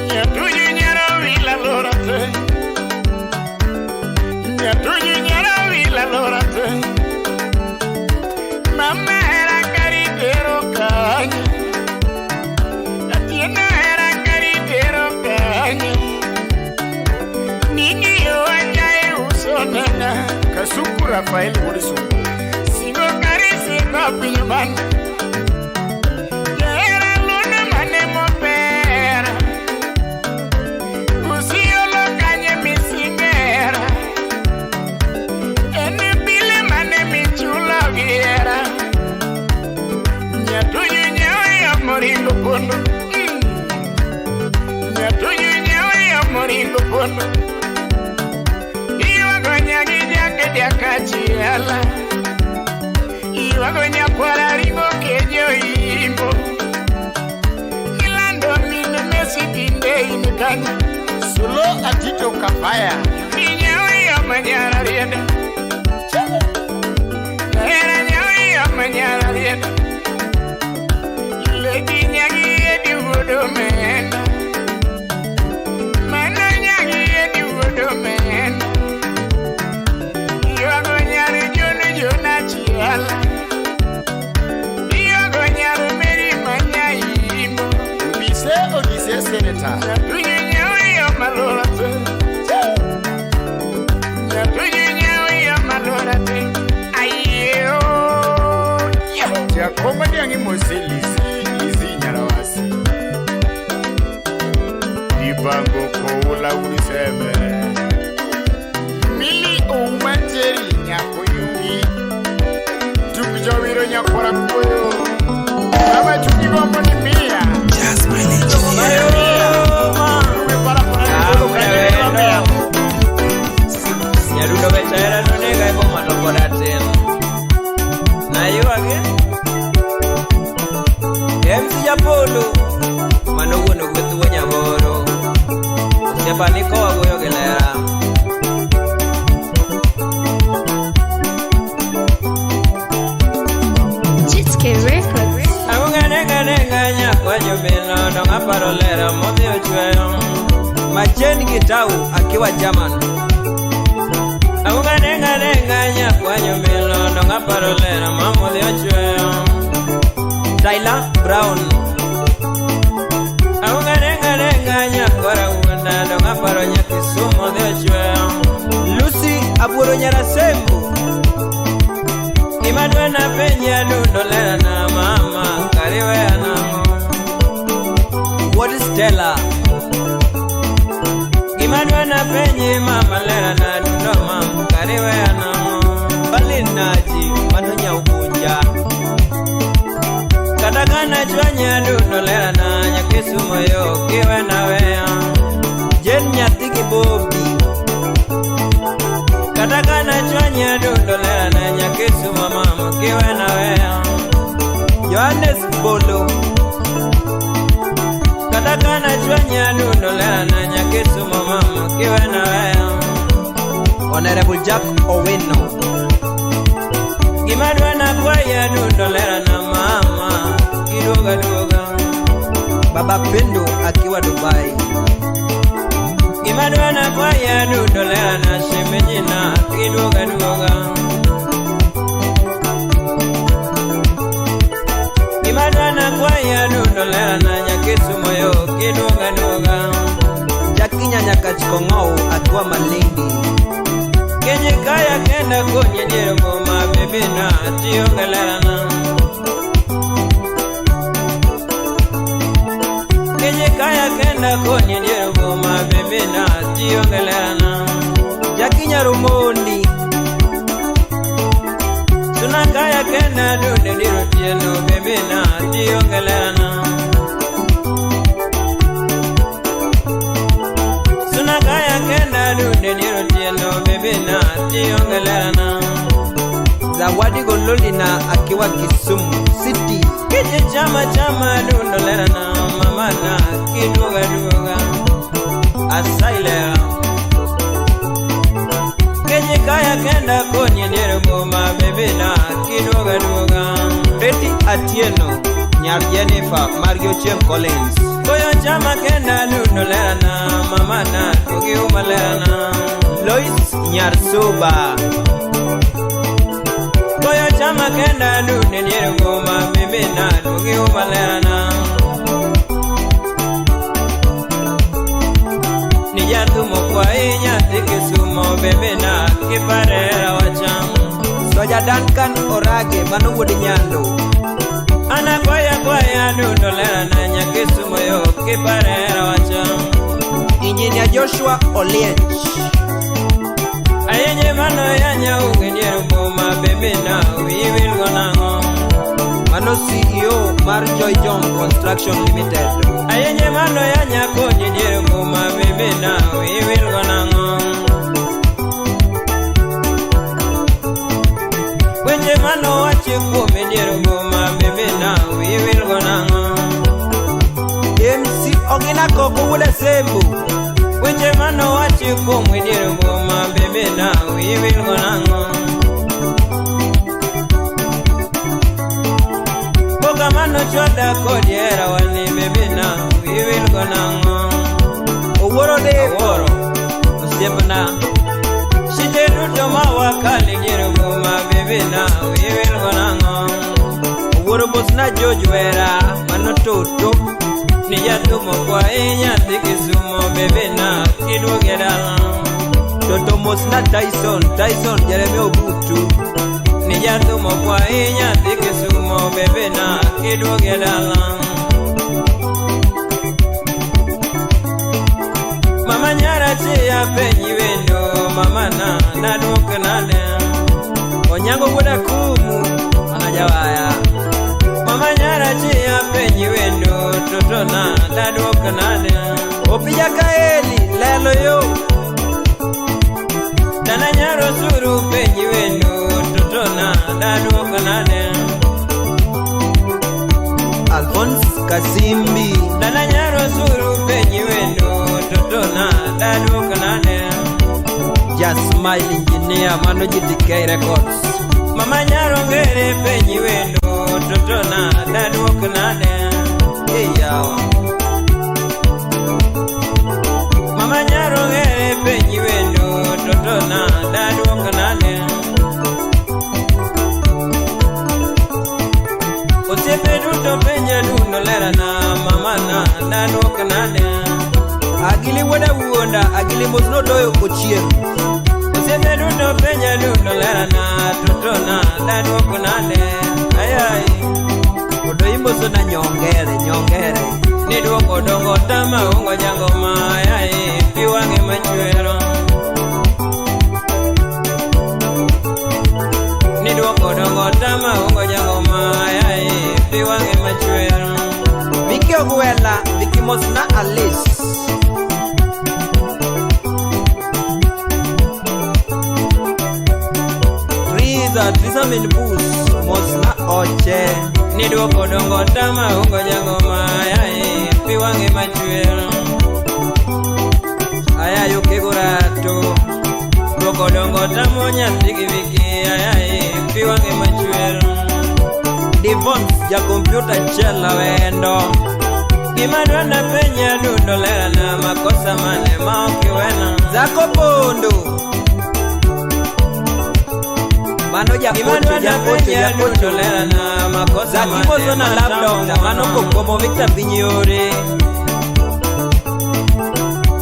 S1: nyatuju nyara wila lora te, nyatuju nyara wila lora te. Mama era karitero kanye, atiena era karitero kanye. Nini yo anjae usonena,
S3: Kasuku Rafael Wudisu.
S1: Singo karisi kapinyo man. Era luna mane mopera, usiolo kanye misingera, ene bile mane michulo giera, nyatuju nyawe ya moringo pondo, nyatuju nyawe ya moringo pondo, iwago nyagi jake jakachiela, iwago nyakwara ringo kejo imbo. Ilando mine mesi tinde in kanye.
S3: Solo Atito Kapaya.
S1: Ninyawe ya manyara rienda. Era nyawe ya manyara rienda. Lady nyagi edi wuodo menda. Mano nyagi edi wuodo menda. Iwago nyar jono jona chiala. Iwago nyar meri manyaimbo.
S3: Bise Odise Senator.
S1: Nyatuju nyawe ya malora te. Nyatuju nyawe ya malora te. Ayo. Yeah.
S3: Jakoma diang'i mose Lizi, Lizi Nyarawasi. Dibango koula uniseme. Mili ouma njeri nyako yugi. Tuk jowiro nyakwara kuoyo. Baba chunyi gombo ni mia. Uwe parapara ni bolo kanye ni mia.
S6: Nyarundo bechaera nonega e boma to pod atin. Naywage MC Japolo mano wuon ogweth wuo Nyaboro. Osiepa ni kowa goyo gi lera.
S2: GTK Records.
S6: Ang'o nyakwa jobilo dong aparo lera modhi ochweyo. Machen Gitau akiwa German. Ang'o nyakwa jobilo dong aparo lera mamodhi ochweyo. Tyler Brown. Ang'o nyakwa rawuonda dong aparo nyakisumo dhi ochweyo. Lucy Abuoro Nyarasembo. Gima dwa penja dundo lera na mama kariwe anamo. What is Stella? Gima dwa penji mama lera na dundo mama kariwe anamo. Balinaji mano nyaukunja. Kata kana chwanya dundo lera na nyakisumo yo kiwe na wea. Jen nyathi gi Bobby. Kata kana chwanya dundo lera na nyakisumo mama kiwe na wea. Johannes Bolo. Kata kana chwanya dundo lera na nyakisumo mama kiwe na wea. Honorable Jack Owino. Gima dwa na kwaya dundo lera na mama kiduoga duoga. Baba Pendo akiwa Dubai. Gima dwa na kwaya dundo lera na shemeji na kiduoga duoga. Gima dwa na kwaya dundo lera na nyakisumo yo kiduoga duoga.
S7: Jackie Nyanyakach Kong'ow akiwa Malindi.
S6: Kenye kaya kenda konye dier boma bebina tionge lerana. Kenye kaya kenda konye dier boma bebina tionge lerana.
S7: Jackie Nyarumondi.
S6: Suna kaya kenda dunde dier otieno bebina tionge lerana. Suna kaya kenda dunde dier otieno bebina tionge lerana.
S7: Zawadi Gololina akiwa Kisumu City.
S6: Kije chama chama dundo lerana mama na kiduoga duoga. Asailea. Kenye kaya kenda konye dier boma bebina kiduoga duoga.
S7: Betty Atieno nyar Jennifer Mario Chieng Collins.
S6: Koyo chama kenda dundo lerana mama na togi uma lerana.
S7: Lois nyar Soba.
S6: Koyo chama kenda dunde dier boma bebina togi uma lerana. Ni jathumo kwa nyathi Kisumo bebina kiparera wacham.
S7: Soja Duncan Orage mano wuod Nyando.
S6: Ana kwaya kwaya dundo lerana nyakisumo yo kiparera wacham.
S7: Engineer Joshua Oliech.
S6: Ayenye mano yanya unge dier boma bebina wiyi wil go nang'o.
S7: Mano CEO mar Joy Jong Construction Limited.
S6: Ayenye mano yanya konyi dier boma bebina wiyi wil go nang'o. Weche mano wachi kuome dier boma bebina wiyi wil go nang'o.
S7: MC Ogina Koko wuod Asembo.
S6: Weche mano wachi kuome dier boma bebina wiyi wil go nang'o. Boka mano chwada kodi hera wani bebina wiyi wil go nang'o.
S7: Owuoro Deko.
S6: Awuoro osiepna. Shite duto ma wakale dier boma bebina wiyi wil go nang'o.
S7: Owuoro mosna George Wera mano Toto.
S6: Ni jathumo kwa nyathi Kisumo bebina kiduoge dala.
S7: Toto mosna Tyson, Tyson Jeremy Obutu.
S6: Ni jathumo kwa nyathi Kisumo bebina kiduoge dala. Mama nyara chiya penyi wendo mama na naduok nade.
S7: Onyango wuod Akumu mano jawaya.
S6: Mama nyara chiya penyi wendo toto na naduok nade.
S7: Opija Kaeli lelo yo.
S6: Dana nyaro suru penyi wendo toto na naduok nade.
S7: Alphonse Kasimbi.
S6: Dana nyaro suru penyi wendo toto na naduok nade.
S7: Just Smile Engineer mano GTK Records.
S6: Mama nyaro ngere penyi wendo toto na naduok nade.
S7: Hey yawa.
S6: Mama nyaro ngere penyi wendo toto na naduok nade. Osiepe duto penja dundo lerana mama na naduok nade.
S7: Agili wuod Awuonda, Agili mosno doyo Ochieng.
S6: Osiepe duto penja dundo lerana toto na naduok nade. Ayai.
S7: Odoi mosona Nyongere, Nyongere.
S6: Ni duoko dongo tama ungo jangoma ayai pi wang'e machwero. Ni duoko dongo tama ungo jangoma ayai pi wang'e machwero.
S7: Viki Ogwela, Viki mosna Alice. Triza, Triza min bus, mosna Oche.
S6: Ni duoko dongo tama ungo jangoma ayai pi wang'e machwero.
S7: Ayayo Kegorato.
S6: Duoko dongo tamo nyathi gi Viki ayai pi wang'e machwero.
S7: Devons ja kompyuta chela wendo.
S6: Gima dwanda penja dundo lerana makosa mane ma ok iwena.
S7: Zako Pondo. Mano
S6: Gima
S7: japocho,
S6: dwanda
S7: japocho,
S6: penja
S7: japocho.
S6: dundo lerana makosa
S7: Zaki
S6: mane
S7: mosona
S6: ma
S7: laptop,
S6: tamo
S7: mano
S6: ng'wono.
S7: kokomo Victor Pinyore.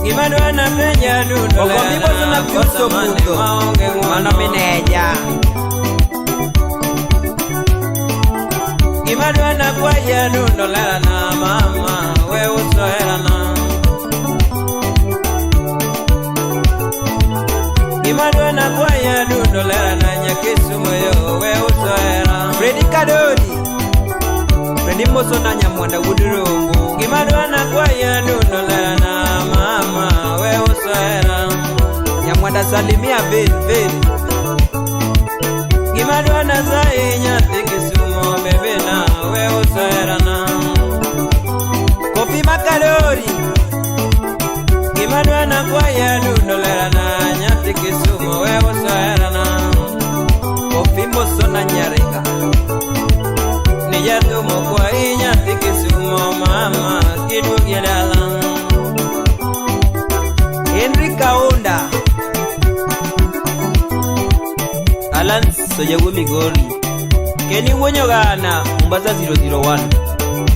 S6: Gima dwana penja dundo
S7: Ogomi boso na
S6: kosa
S7: kuso
S6: mane
S7: budho.
S6: maonge
S7: Mano
S6: ng'uono.
S7: meneja.
S6: Gima dwana kwaya dundo lerana mama we uso herana. Gima dwana kwaya dundo lerana nyakisumo yo we uso hera.
S7: Freddy Kadodi. Freddy Moso na Nyamwanda wuod Rombo.
S6: Gima dwana kwaya dundo lerana mama we uso hera.
S7: Nyamwanda salimia Vel Vel.
S6: Gima dwana sai nyathi Kisumo bebe na we uso herana.
S7: Kofi Makadori.
S6: Gima dwana kwaya dundo lerana nyathi Kisumo we uso herana.
S7: Kofi Moso na Nyarika.
S6: Ni jathumo kwayi nyathi Kisumo mama kiduogi e dala.
S7: Henry Kaunda. Alan Sojawu Migori. Kenny Wuonyogana Mombasa 001.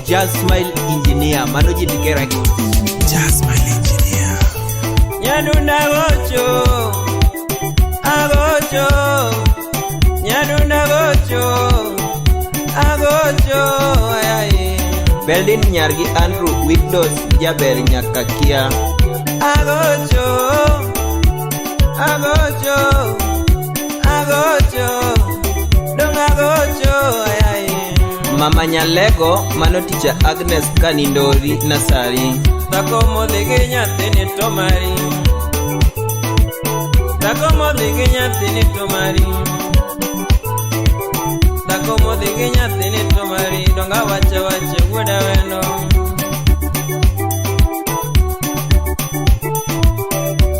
S7: Just Smile Engineer mano GTK Records.
S1: Just Smile Engineer.
S6: Nyadunda gocho, agocho, nyadunda gocho, agocho, ay,
S7: Beldin Nyargi Andrew Windows Jaber Nyakakia.
S6: Agocho, agocho, agocho, dong agocho, ay,
S7: Mama Nyalego mano ticha Agnes Kanindori Nasari.
S6: Dhako modhi gi nyathini to mari, dhako modhi gi nyathini to mari, dhako modhi gi nyathini to mari, dong awacho wacho wuoda wendo.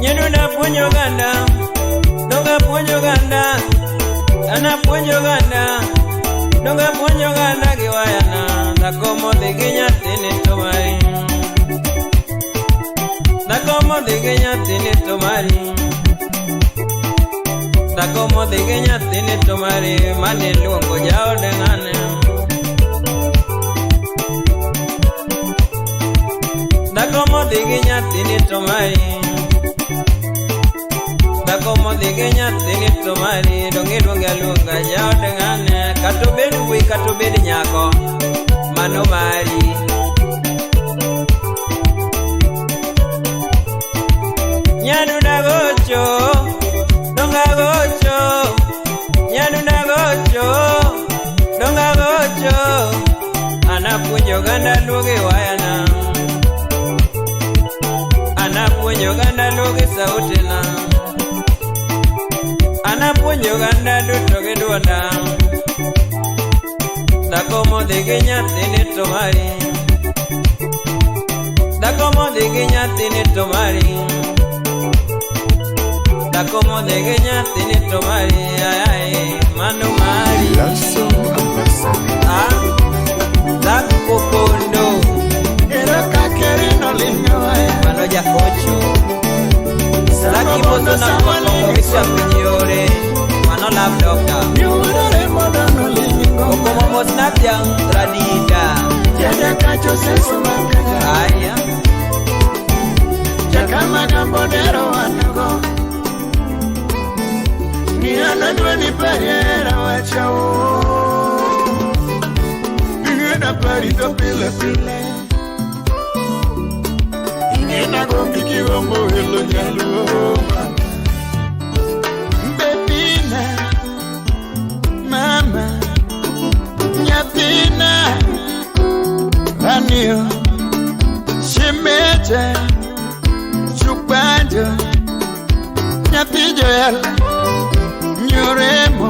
S6: Nyadunda puonjo oganda, dong apuonjo oganda, an apuonjo oganda, dong apuonjo oganda gi wayana, dhako modhi gi nyathini to mari. Dhako modhi gi nyathini to mari. Dhako modhi gi nyathini to mari, mane luongo jaode ng'ane. Dhako modhi gi nyathini to mari. Dhako modhi gi nyathini to mari, dong iluonge aluonga jaode ng'ane.
S7: Kata obed wuoyi kata obed nyako, mano mari.
S6: Nyadunda gocho, dong agocho, nyadunda gocho, dong agocho. An apuonjo oganda luo gi wayana, an apuonjo oganda luo gi sautina, an apuonjo oganda duto gi duonda. Dhako modhi gi nyathini to mari, dhako modhi gi nyathini to mari. Dhako modhi gi nyathini to mari, ay, ay, mano mari.
S1: Lasso Ambassador.
S7: Ah, dhako kondo,
S3: Ero kakerino ling'oe.
S7: mano jaocho. Saki moso na kokongo kiswa piny yore, mano love doctor.
S3: Yudore mondo noling'o.
S7: Okomo mos na dhiang' radida.
S3: Jaja kacho seso makaja.
S7: Aya,
S3: Chakama gambo dero wanogo. Ni anadwa ni pariera wachao. Ingena parito pile pile. Ingena gombi kigombo elo nyaluo. Bebina, mama, nyathina, anio, shimeche, chukwanjo, nyathi Joel, nyoremo,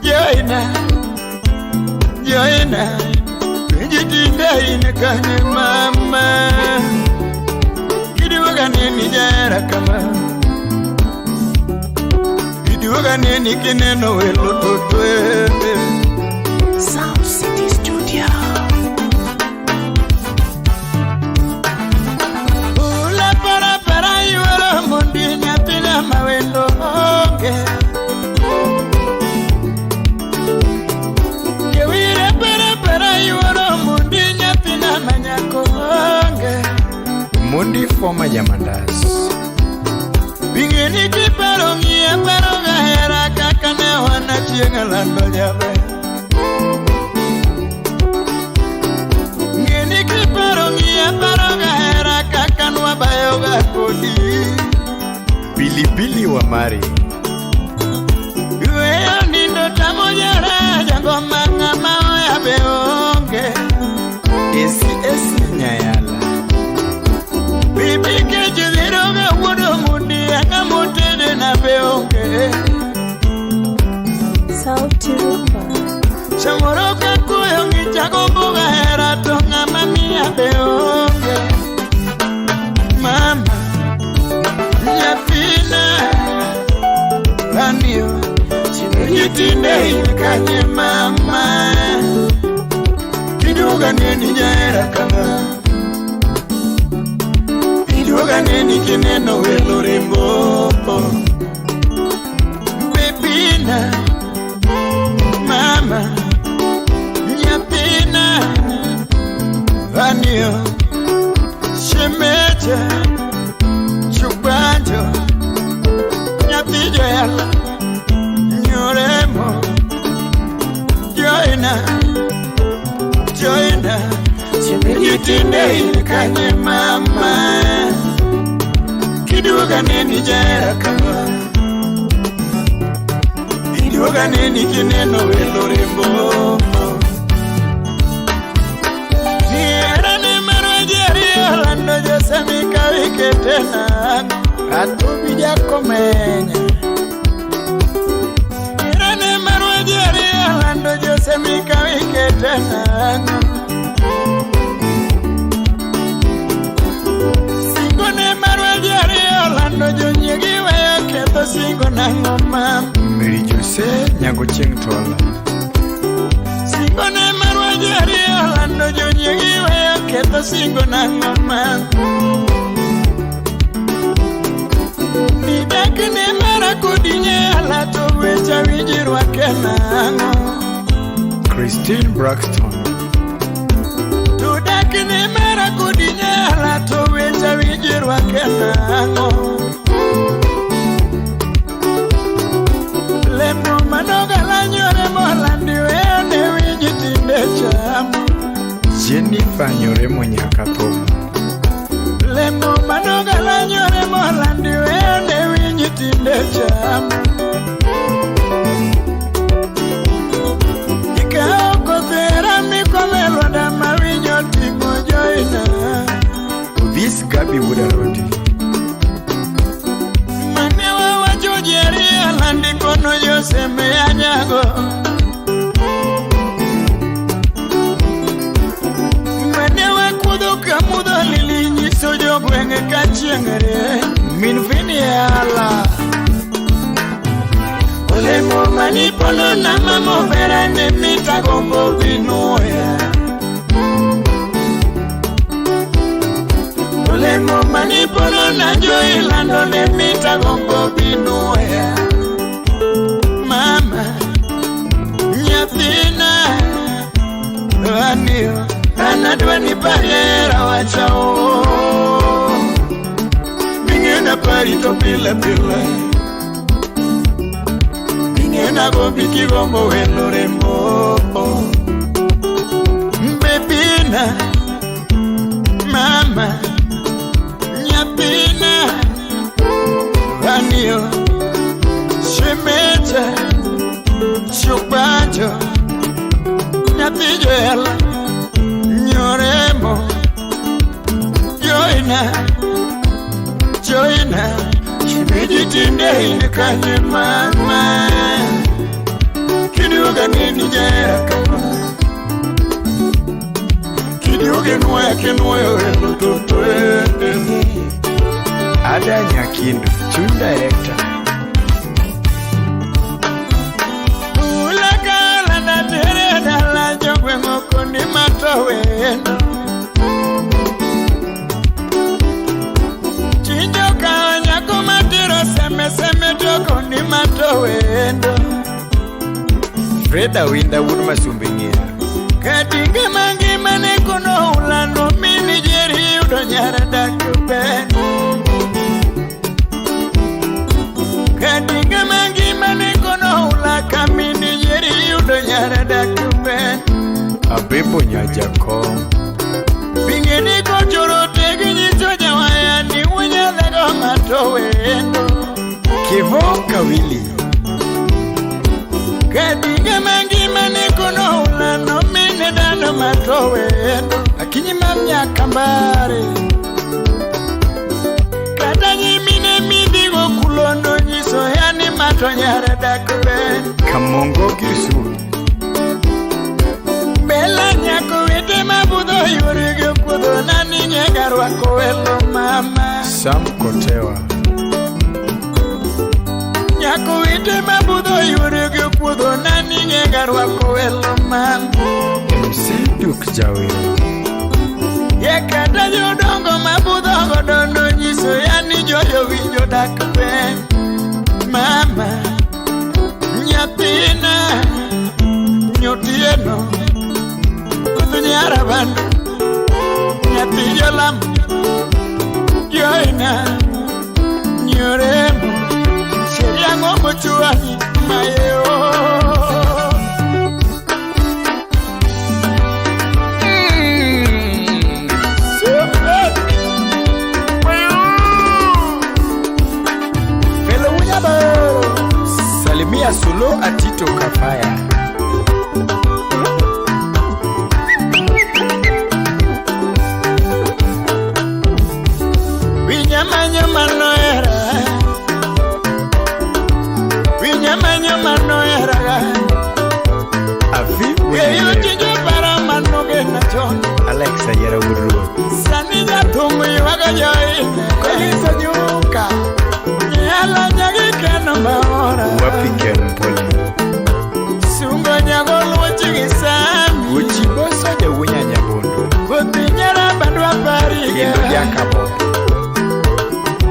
S3: joina, joina, penji tinde in kanye mama, kiduoga neni jahera kama, iduoga neni kineno welo to twende.
S1: Sound City Studio.
S3: Ula para para yuoro mondi nyathina mawendo onge. Kewire para para yuoro mondi nyathina manyako onge. Mondi Former Jamandas. Bingeni kiparo ng'iya paro gahera kaka ne wan achieng' alando jaber. Ng'eni kiparo ng'iya paro gahera kaka nwabayoga kodi. Pilipili wa Mari. Weyo nindo tamo jara jangoma ng'ama oya be onge. Esi esi nyayala. Bibi kech dhiroga wuod omundi ang'ama otede na be onge.
S2: Sauti Rumba.
S3: Samoro ka koyo ng'ich agombo gahera to ng'ama miya be onge. Mama, nyathina, aniyo, nyithinde in kanye mama? Iduoga neni jahera kama. Iduoga neni kineno welo rembo. Bebina, mama, nyathina, aniyo, shemeja, chubanjo, nyathi jela, nyoremo, joina, joina, nyithinde in kanye mama? Kiduoga neni jahera kama. Iduoga neni kineno welo rembo. Nihera ne marwa ji ariyo lando josemi ka ikete nang'o. Atubi jakomenya. Hera ne marwa ji ariyo lando josemi ka ikete nang'o. Singo ne marwa ji ariyo lando jonyiegi weyo ketho singo nang'o mama. Mary Jose Nyago Chieng' Twala. Singo ne marwa ji ariyo lando jonyiegi weyo ketho singo nang'o mama. Nidak ne mara kodi nyala to wecha winji rwake nang'o. Christine Braxton. To dak ne mara kodi nyala to wecha winji rwake nang'o. Lemo manogala nyore molandi weyo ne winji tinde chamo. Jennifer Nyoremo Nyakathum. Lemo manogala nyore molandi weyo ne winji tinde chamo. Ikawo kothera mikome lwanda ma winyo ting'o joina. This Gabi Wudarodi. Mane wawacho ji ariyo landi kono joseme anyago. Mane wakudho kamudho lili nyiso jogweng' ka chieng' rieny. Min Viniala. Olemo manipono na mamobera ne mitagombo dhi nuoya. Olemo manipono na joilando ne mitagombo dhi nuoya. Mama, nyathina, aniyo, an adwa ni pariera wachao. Ming'ena pari to pile pile. Ming'ena gombi kigombo welo rembo. Bebina, mama, nyathina, aniyo, shemeja, chubanjo, nyathi jela, nyoremo, joina, joina, shemeji tinde in kanye mama? Kiduoga neni jahera kama. Kiduoge nuoya kinuoyo welo toto Ada Nyakindu, Chuny Director. Ula kala na tere dala jogweng' okoni mato wendo. Chinjo kawo nyako matero seme seme to koni mato wendo. Freda Winda wuod Masumbe ng'ira. Katinge mangima ne kono ulando mini jeri yudo nyar dak ben. Abebo Nyajakom.
S1: Bingeni kochoro tegi nyiso jawaya ni unyalego ng'ato wendo.
S3: Kivo Kawili.
S1: Kadinge mangima ni kono ulano mine dhano mato wendo.
S3: Akinyi mamnya kambare.
S1: Kata nyimine midhigo kulondo nyiso yani mato nyare dak ber.
S3: Kamongo Gisu.
S1: Bela nyako wete mabudho yorego kuodho nani nyega rwako welo mama.
S3: Sam Kotewa.
S1: Nyako wete mabudho yorego kuodho nani nyega rwako welo mama.
S3: MC Duk Jawero.
S1: Ye kata jodongo mabudho godondo nyiso yani joyo winjo dak ber. Mama nyathina nyotieno nyarabandu nyathi jolam joina nyoremo sheria ng'ombo chwani mayo.
S3: Salimia Solo Atito Kafaya.
S1: Winyamanyo manoera, winyamanyo manoera.
S3: Avi
S1: Weyo tije para manogena chon.
S3: Alexa Yera Woodrow.
S1: Sani jathum ywago joine.
S3: Kolisa nyuka.
S1: Nyala nyagi keno maora.
S3: Wapi Ken Poli.
S1: Sungo nyago luochi gi sami.
S3: Uchiboso jawunya nyabondo.
S1: Kothi nyara bandwa pariga.
S3: Kendo jakabondo.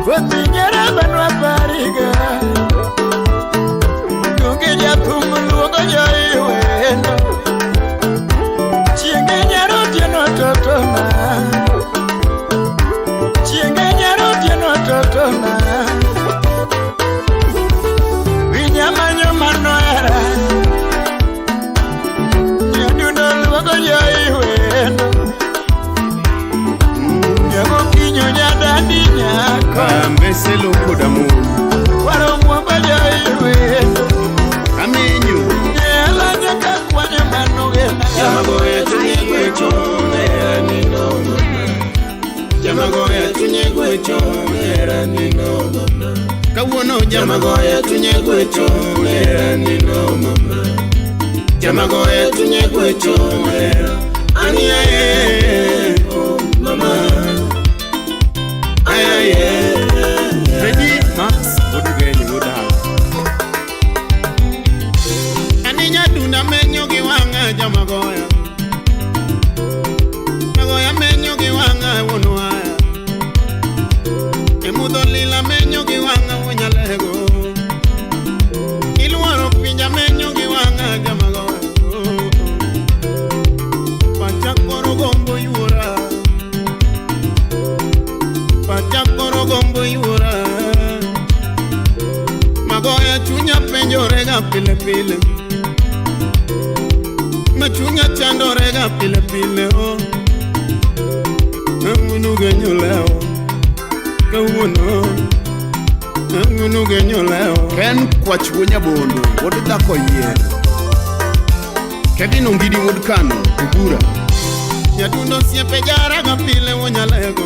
S1: Kothi nyara bandwa pariga. Donge jathum luongo joiwendo. Chienge nyaro otieno totona. Chienge nyaro otieno totona. Winyamanyo manoera. Nyadundo luongo joiwendo. Nyago kinyo nyadandi nyako.
S8: Ambeselo kodamu.
S1: Waro mwamba joiwendo.
S8: Amenyo.
S1: Nyela nyaka kwanyo manogena.
S8: Jamagoya chunye gwecho nera ni no mama. Jamagoya chunye gwecho nera ni no mama. Kawuono jamagoya chunye gwecho nera ni no mama. Jamagoya chunye gwecho nera ani aye oh mama. Aye aye. Ready Max Odugenyi Wuda. Ani nyadunda menyo gi wang'a jamagoya. Magoya menyo gi wang'a wuon waya. Emudho lila menyo gi wang'a wuonyalego. Iluoro pinja menyo gi wang'a jamagoya. Pacha koro gombo yuora. Pacha koro gombo yuora. Magoya chunya penjorega pile pile. Machunya chandorega pile pile o. Ang'unu genyo leo. Kawuono. Ang'unu genyo leo.
S9: Ken kwach wuo nyabondo wuod dhako yier. Kevin Ongidi wuod Kano Ogura.
S8: Nyadundo osiepe jaraga pile wuo nyalego.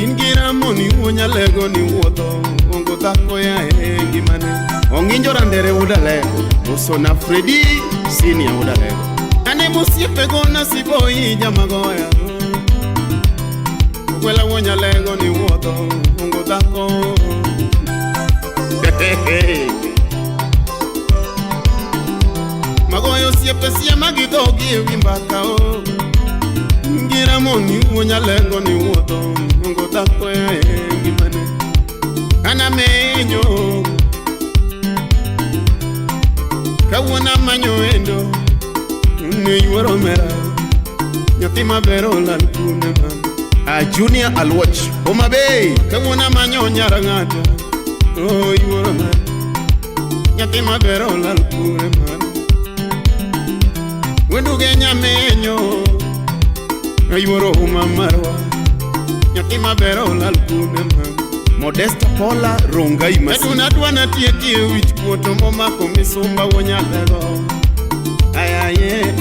S8: In gi Ramoni wuo nyalego ni wuotho. Ongo dhako ya e ngimane.
S9: Ong'injo Randere wuod Alego. Osona Fredi Senior wuod Alego.
S8: Ane mosiepe gona siboi jamagoya. Ogwela wuo nyalego ni wuotho. Ongo dhako. Magoyo osiepe siema gi dhogi ewi mbaka o. Gi Ramoni wuo nyalego ni wuotho. Ongo dhako e ngimane. An amenyo. Kawuono amanyo endo. Ne yuoro mera. Nyathi maber olal kune mama.
S9: A Junior Aluoch Homa Bay.
S8: Kawuono amanyo nyar ng'ato. Oh yuoro mera. Nyathi maber olal kune mama. Wenduge nyamenyo Ayuoro huma marwa Nyathi maber olal kune ma
S9: Modesta Paula Rongai Masi.
S8: Aduna dwa natieki e wich kuoto momako misumba wuonyalego Ayaye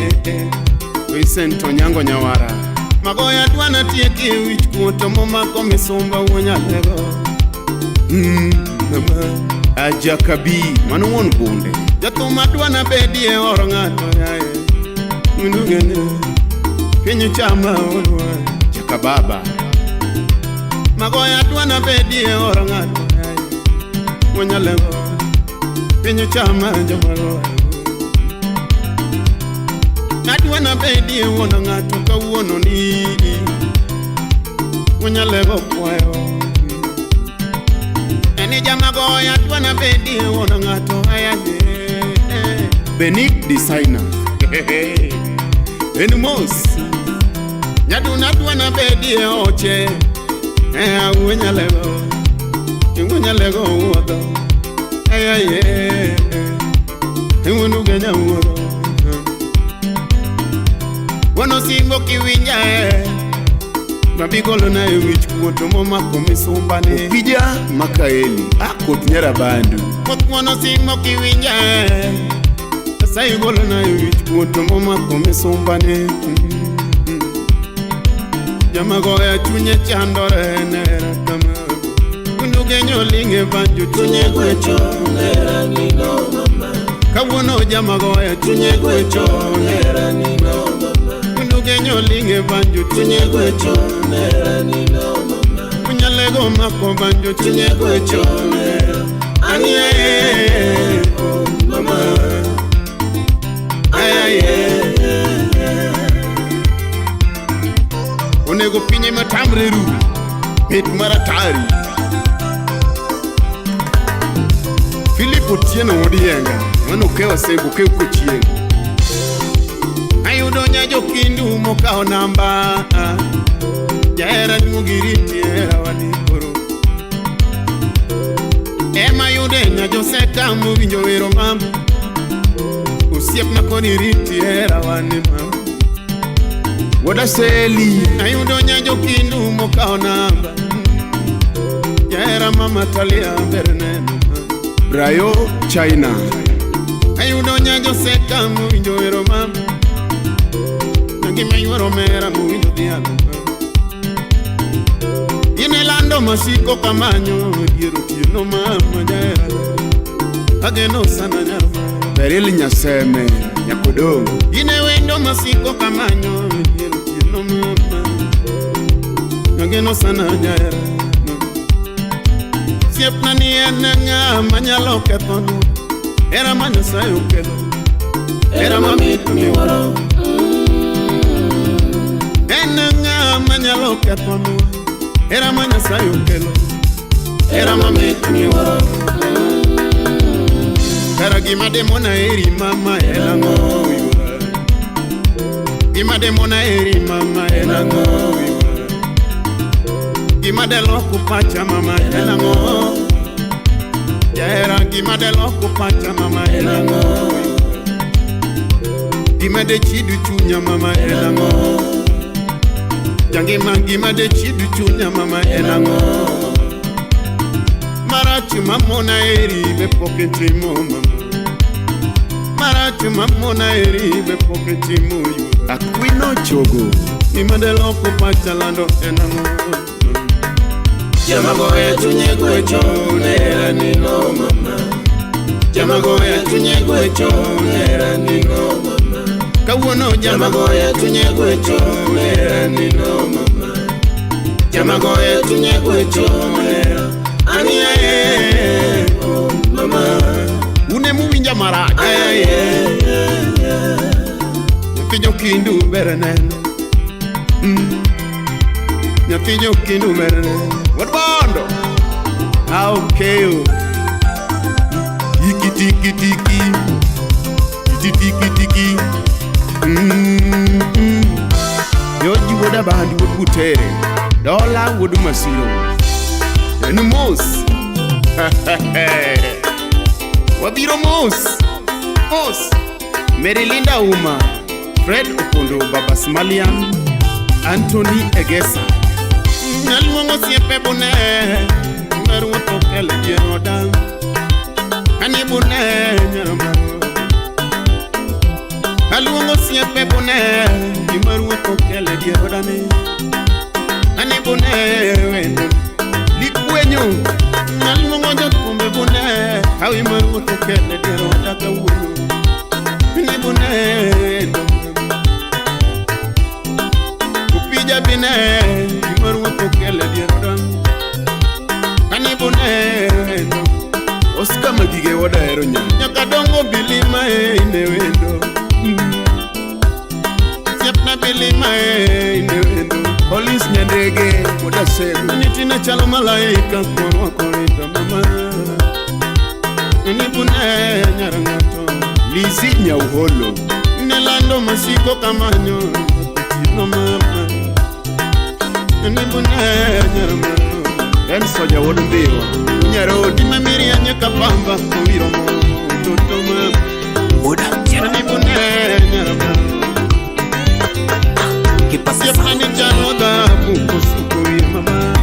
S9: Vincent Onyango Nyawara.
S8: Magoya dwa natieki e wich kuoto momako misumba wuonyalego Mama
S9: Ajakabi mano wuon bunde.
S8: Jathum adwa nabedie oro ng'ato yaye Mindugene Piny chama onwa
S9: Jakababa.
S8: Magoya dwa nabedie oro ng'ato yaye Wuonyalego Piny chama jomalo Adwa nabedie wuon ng'ato kawuono ni Wuonyalego kwayo Eni jamagoya adwa nabedie wuon ng'ato ayaye
S9: Benik Designer. En mos.
S8: Nyaduna dwa nabedie oche Awuonyalego Iwuonyalego wuotho Ayaye Iwuonuge nyawuotho Wuon osimbo kiwinja Mabigolona e wich kuoto momako misumbane
S9: Opija Makaeli. Akoth Nyarabandu.
S8: Koth wuon osimbo kiwinja Nyasaye golona e wich kuoto momako misumbane Jamagoya chunye chandore nera kama Kunduge nyolinge banjo chunye gwecho nera nino mama Kawuono jamagoya chunye gwecho nera nino mama Kunduge nyolinge banjo chunye gwecho nera nino mama Kunyalego mako banjo chunye gwecho nera Anie oh mama Ayaye
S9: Onego pinye matamre ru. Bet maratari. Philip Otieno wuod Yenga. Mano okewa sembo okew kochieng'.
S8: Ayudo nyajokindu mokawo namba Jahera duogi riti hera wani koro Ema yude nyajoseka mowinjo wero mam Osiepna koni riti hera wani mam
S9: Wuod Aseli.
S8: Ayudo nyajokindu mokawo namba Jahera mama Talia ber neno
S9: Brayo China.
S8: Ayudo nyajoseka mowinjo wero mam Nagima yuoro mera mowinjo dhialo Gin lando masiko kamanyo dier otieno mama jahera Ageno sana nyama
S9: Beril Nyaseme. Nyakodong.
S8: Gin wendo masiko kamanyo dier otieno mama Ageno sana jahera Siepna ni en ng'ama nyalo kethonwa Hera ma Nyasaye okelo Hera mamit miwuoro En ng'ama nyalo kethonwa Hera ma Nyasaye okelo Hera mamit miwuoro Kara gima demona eri mama en ang'o yuora Gima demona eri mama en ang'o yuora Gima deloko pacha mama en ang'o Jahera gima deloko pacha mama en ang'o Gima de chidu chunya mama en ang'o Jangima gima de chidu chunya mama en ang'o Marach mamona eri be pok itimo mama Marach mamona eri be pok itimo yuora
S9: Akwino Chogo.
S8: Gima deloko pacha lando en ang'o Jamagoya chunye gwecho nera nino mama Jamagoya chunye gwecho nera nino mama Kawuono jamagoya chunye gwecho nera nino mama Jamagoya chunye gwecho nera Anie oh mama
S9: Une muwinja marach.
S8: Aye Nyathi jokindu ber neno Nyathi jokindu ber neno
S9: Wuod Bondo. Aokeyo. Tiki tiki tiki. Tiki tiki tiki. Joji wuod Abandi wuod Butere. Dola wuod Masiro. En mos. Wabiro mos. Mos. Mary Linda Uma. Fred Opondo Baba Smalian Anthony Egesa Naluongo osiepe bune Maruoth okelo e dier oda Ani bune nyaromaro Aluongo osiepe bune Gima ruoth okelo e dier oda ni Ani bune wendo Likwenyo Naluongo jothumbe bune Hawi ma ruoth okelo e dier oda kawuono Ani bune wendo Upija bine Gima ruoth okelo e dier oda Ani bune wendo Oscar Magige wuoda ahero nyanya Nyaka dongo bilima e ine wendo Osiepna bilima e ine wendo Collins Nyandege wuoda Sego Nitina chalo malaika korwako rinda mama Ani bune nyar ng'ato Lizzy Nyauholo Nelando masiko kamanyo Otieno mama Ani bune nyar ng'ato En Soja wuod Ndhiwa Nyarodi mamiri anyaka pamba owiro mo toto mama Ani bune nyar ng'ato
S7: Kipasa
S9: Osiepna ni chalo dhahabu kosuko wiye mama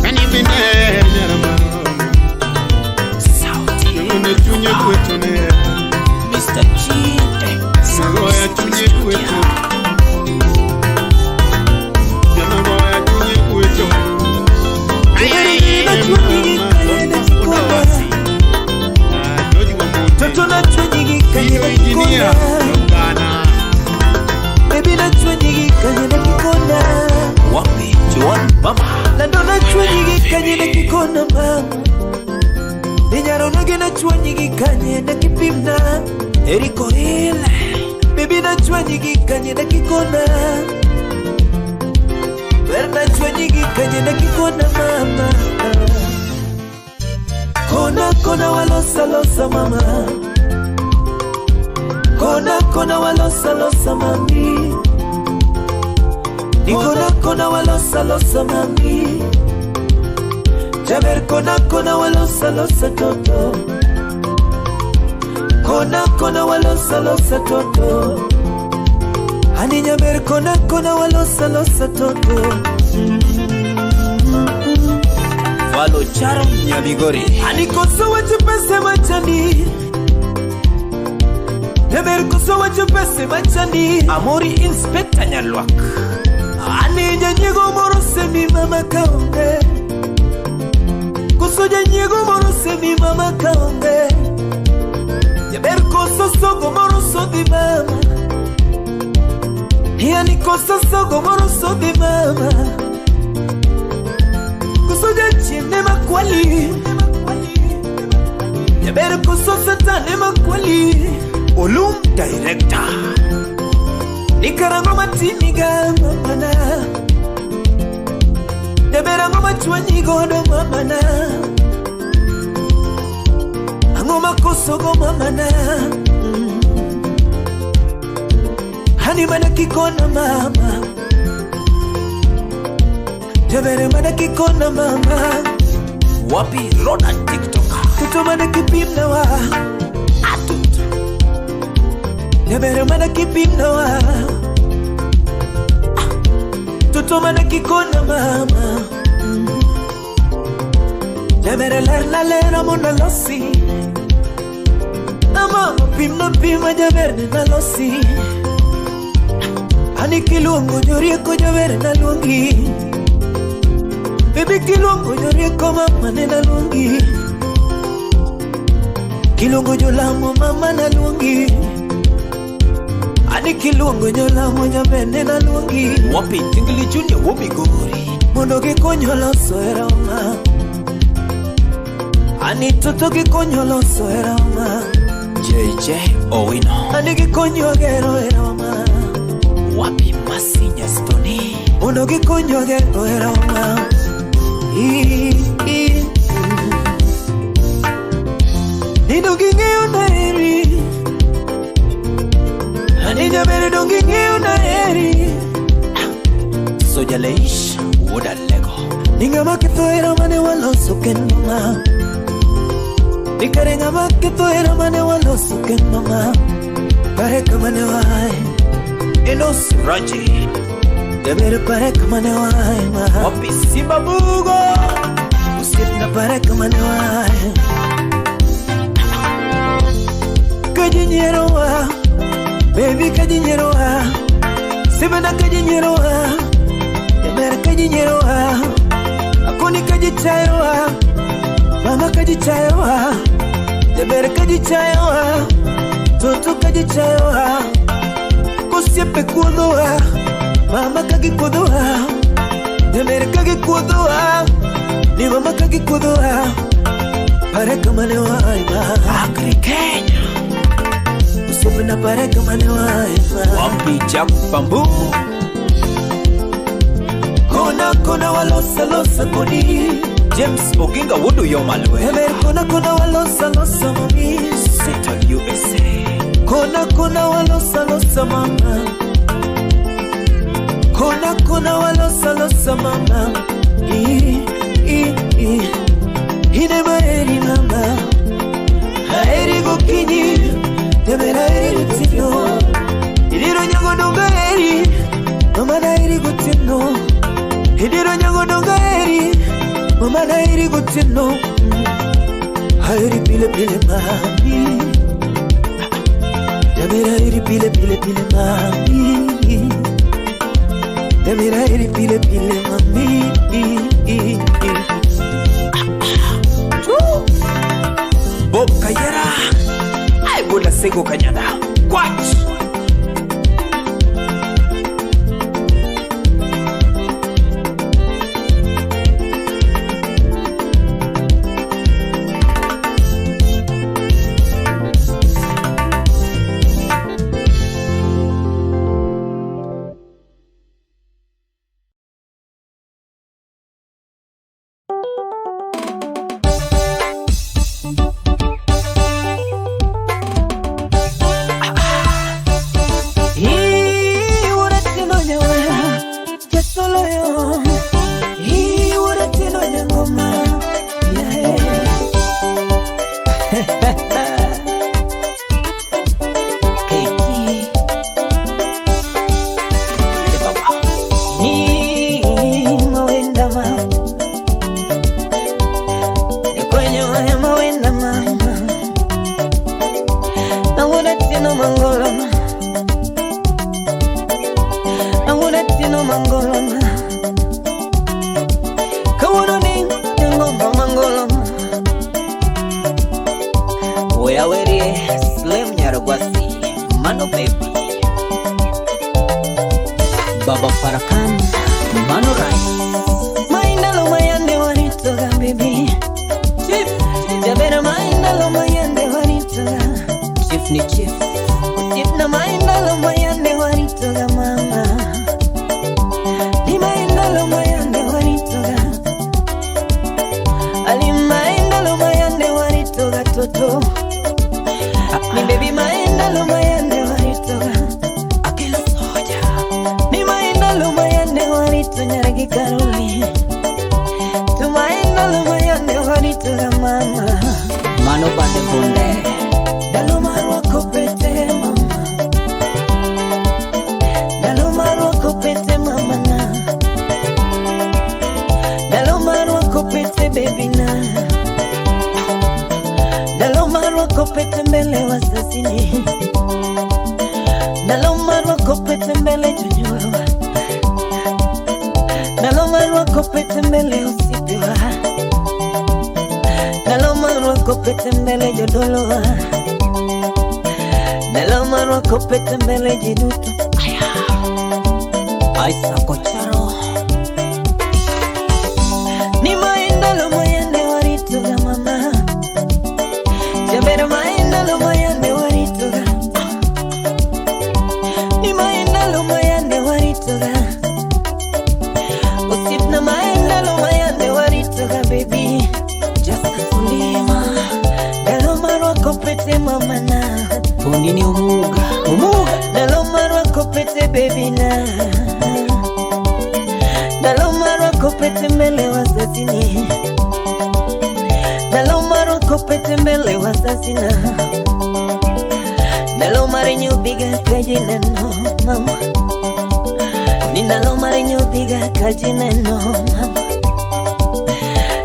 S9: Ani bine nyar ng'ato
S7: Sauti
S9: Ng'one chunye gwecho ne
S7: Mr. Chite
S9: Nagoya chunye gwecho Nagoya chunye gwecho
S6: Toto nachwanyigika kona. Baby nachwanyigika kona.
S7: Wapi Joan Mama
S6: Lando nachwanyigika kona mama. Ninyaronoge nachwanyigika kipimna. Eriko Hill. Baby nachwanyigika kikona. Ber nachwanyigika kikona mama. Kona kona walosa losa mama. Kona kona walosa losa mami. Nikona kona walosa losa mami. Jaber kona kona walosa losa toto. Kona kona walosa losa toto. Ani nyaber kona kona walosa losa toto.
S7: Falo Charam Nyamigori
S6: Ani koso wachupese machani. Nyaber koso wachupese machani.
S7: Amori Inspector Nyalwak
S6: Ani nyanyigo moro semi mama kaonge. Koso nyanyigo moro semi mama kaonge. Nyaber koso sogo moro sodhi mama. Yani koso sogo moro sodhi mama. Koso jachine makwali. Nyaber koso satane makwali.
S7: Olum Director
S6: Nikarango matiniga mamana. Nyaber ango machwanyigodo mamana. Ango makosogo mamana. Hani mana kikona mama. Nyaber mana kikona mama.
S7: Wapi Roda TikToker
S6: Toto mana kipimna wa.
S7: Atut
S6: Nyaber mana kipimna wa. Toto mana kikona mama. Nyaber lerna lera mona losi. Ama pimna pima nyaber na losi. Ani kilungu jorieko nyaber na luongi. Baby kilungu jorieko mama na luongi. Kilungu jolamo mama na luongi. Ani kilungu jolamo nyaber na luongi.
S7: Wapi Tingli Junior Womigori
S6: Mondo gikonyo loso eroma. Ani toto gikonyo loso eroma.
S7: JJ Owino
S6: Ani gikonyo gero eroma.
S7: Wapi Masi Nyastoni
S6: Mondo gikonyo gero eroma. Nindo ging'eyo na heri. Ani nyaber dong ging'eyo na heri.
S7: Soja Leish Wuoda Lego
S6: Ni ng'ama ketho hera mane waloso kendo ma. Ni kare ng'ama ketho hera mane waloso kendo ma.
S4: Pare kamane wai
S7: Enos Raji
S4: Jaber pare kamane wai ma
S7: Wapi Simba Bugo
S4: Usiepna pare kamane wai Kajinyeroa baby kajinyeroa Sebena kajinyeroa Jaber kajinyeroa Akoni kajichayoa Mama kajichayoa Jaber kajichayoa Toto kajichayoa Kosiepe kuodoa Mama kagikuodoa Jaber kagikuodoa Ni mama kagikuodoa Pare kamane waima
S7: Akri Kenya
S4: Usiepena pare kamane waima
S7: Wapi Jack Bambu
S4: Kona kona walosa losa koni
S7: James Oginga Wudu Yomalwe
S4: Emer kona kona walosa losa mami
S7: Settle USA
S4: Kona kona walosa losa mama Kona kona walosa losa mama I i i Ine maeri mama Haeri gokinyi Temera eri gutino Iriro nyago donga eri Mama na eri gutino Iriro nyago donga eri Mama na eri gutino Haeri pile pile mami Temera eri pile pile pile mami Temera eri pile pile mami
S7: Bob Kayera Ai Bola Sego Kanyada Quach Baba Farakan Mano Rai
S4: Maindalo mayande wanitoga baby
S7: Chief
S4: Jabera maindalo mayande wanitoga
S7: Chief ni chief
S4: Chief na maindalo mayande wanitoga mama Ni maindalo mayande wanitoga Ali maindalo mayande wanitoga toto Ni baby maindalo mayande wanitoga
S7: Akilo soja
S4: Ni maindalo mayande wanitoga nyaragi karoli Tumaindalo mayande wanitoga mama
S7: Mano bande bunde
S4: Dalo marwa kopete mama Dalo marwa kopete mama na Dalo marwa kopete baby na Dalo marwa kopete mbele wazazini Dalo marwa kopete mbele jonyuwa Dalo marwa kopete mbele usipewa Dalo marwa kopete mbele jodolowa Dalo marwa kopete mbele jidutu
S7: Aisa Kocharo
S4: Ni maendalo mayande waritoga mama Jabera maendalo mayande waritoga Ni maendalo mayande waritoga Usipna maendalo mayande waritoga baby
S7: Jasta Sulima
S4: Dalo marwa kopete mama na
S7: Pundini Umuga Umuga
S4: Dalo marwa kopete baby na Dalo marwa kopete mbele wazazini Dalo marwa kopete mbele wazazina Dalo
S10: Ndalo mar nyudhiga ka ji neno mama. Ni ndalo mar nyudhiga ka ji neno mama.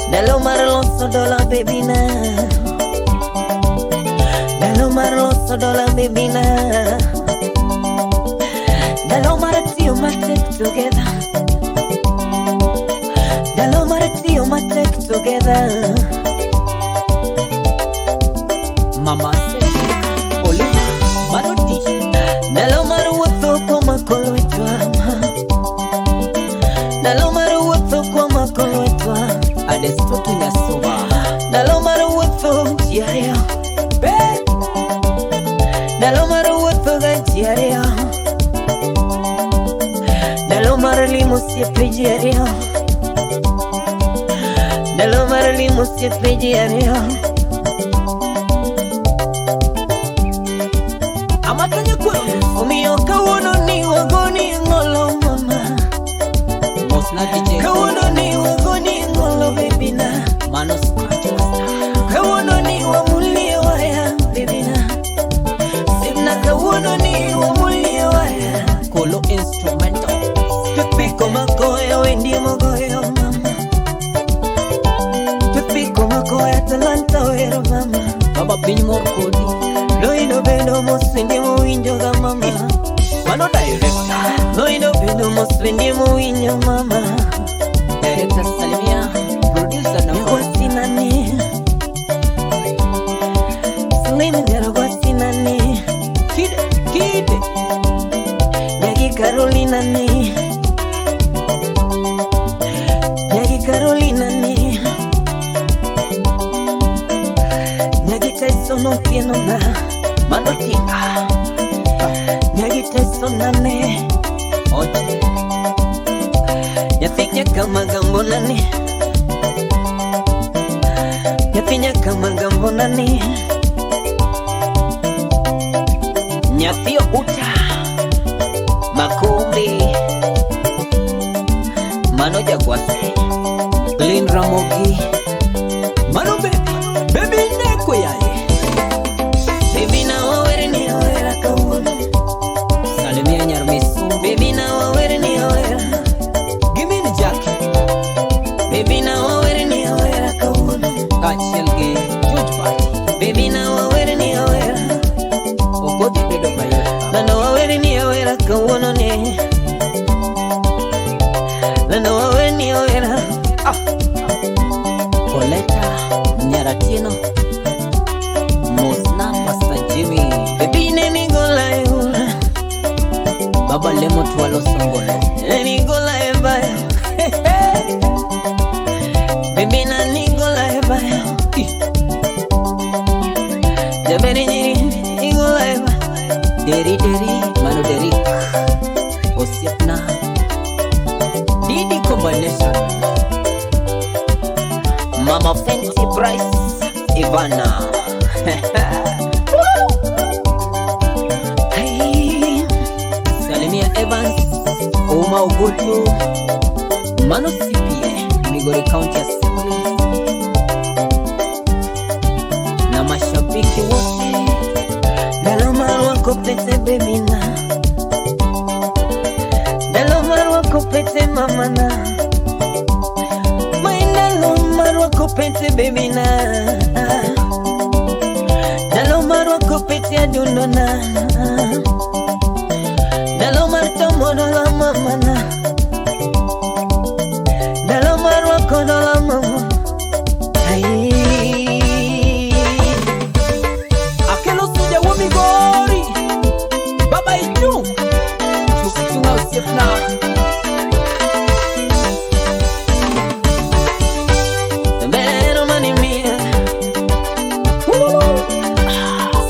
S10: Ndalo mar loso dola baby na. Ndalo mar loso dola baby na. Ndalo mar tiyo matek together. Ndalo mar tiyo matek together.
S7: Mama Olivia Manoti.
S10: Ndalo mar wuotho komako lwetwa. Ndalo mar wuotho komako lwetwa.
S7: Adestoto Nyasuba.
S10: Ndalo mar wuotho ji ariyo. Ndalo mar wuotho ga ji ariyo. Ndalo mar limo osiepe ji ariyo. Ndalo mar limo osiepe ji ariyo.
S7: Amatanya kwero.
S10: Omiyo kawuono ni wagoni ng'olo mama.
S7: Mosna DJ.
S10: Kawuono ni wagoni ng'olo baby na.
S7: Mano Scratch Master.
S10: Kawuono ni wamulie waya baby na. Simna kawuono ni wamulie waya.
S7: Kolo instrumental.
S10: Tupiko makoyo wendi mogoyo mama. Tupiko makoyo talanta wero mama.
S7: Baba piny mor kodi.
S10: Loino bedo mos wendi mowinjo ga mama.
S7: Mano director.
S10: Loino bedo mos wendi mowinjo mama.
S7: Director Salimia. Producer na
S10: Nyagwasinani. Slim nyaragwasinani.
S7: Kide. Kide.
S10: Nyagi Carolina ni. Nyagi Carolina ni. Nyagi Tyson otieno na.
S7: Mano Tinga.
S10: Nyagi Tyson nane.
S7: Oche.
S10: Nyathi nyaka magambo nane. Nyathi nyaka magambo nane.
S7: Nyathi Uta. Makombe. Mano Jagwase. Glenn Ramogi. Mano baby. Baby neko yaye.
S10: Baby na wawere ni awera kawuono.
S7: Salimia Nyarmisu.
S10: Baby na wawere ni awera.
S7: Gimin Jackie.
S10: Baby na wawere ni awera kawuono.
S7: Kaachiel gi George Party.
S10: Baby na wawere ni awera.
S7: Okodhi bedo mayot.
S10: Lando wawere ni awera kawuono ni. Lando wawere ni awera.
S7: Ah. Koleta Nyaratieno. Mosna Pastor Jimmy.
S10: Baby ne migola e ula.
S7: Baba Lemo Twalo Songolo.
S10: Ne migola e baya. Baby na nigola e baya. Jaberi nyiri nigola e baya.
S7: Deri Deri Mano Derik. Osiepna. Didi Combination. Mama Fenty Price Ivana.
S10: Hey.
S7: Salimia Evans Uma Ugutu. Mano CPA Migori County Assembly. Na mashabiki wote.
S10: Ndalo mar rwako pete baby na. Ndalo mar rwako pete mama na. My ndalo mar rwako pete baby na. Ndalo mar rwako pete adundo na. Ndalo mar tomo dola mama na. Ndalo mar rwako dola mama. Ay.
S7: Akelo suja wa Migori. Baba Ichu. Chunga osiepna.
S10: Bero mani mia.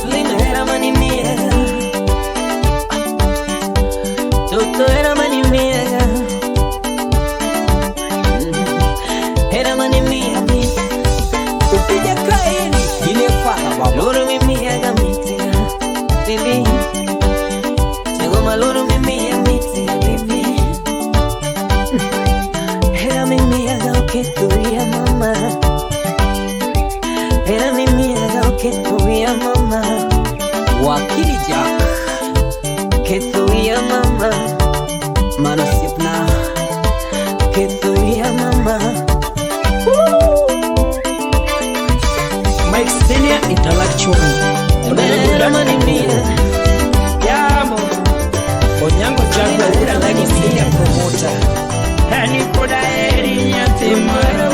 S10: Slim era mani mia. Toto era mani mia. Era mani mia.
S7: Upija kaeni. Inefaka baba.
S10: Loro mi mia gamitia. Baby. Chego maloro mi mia mitia baby. Era mi mia ga mama. Era mi mia ga mama.
S7: Wakili Jack.
S6: Nyaralego senior promoter.
S4: Ani pod aheri nyathi maro.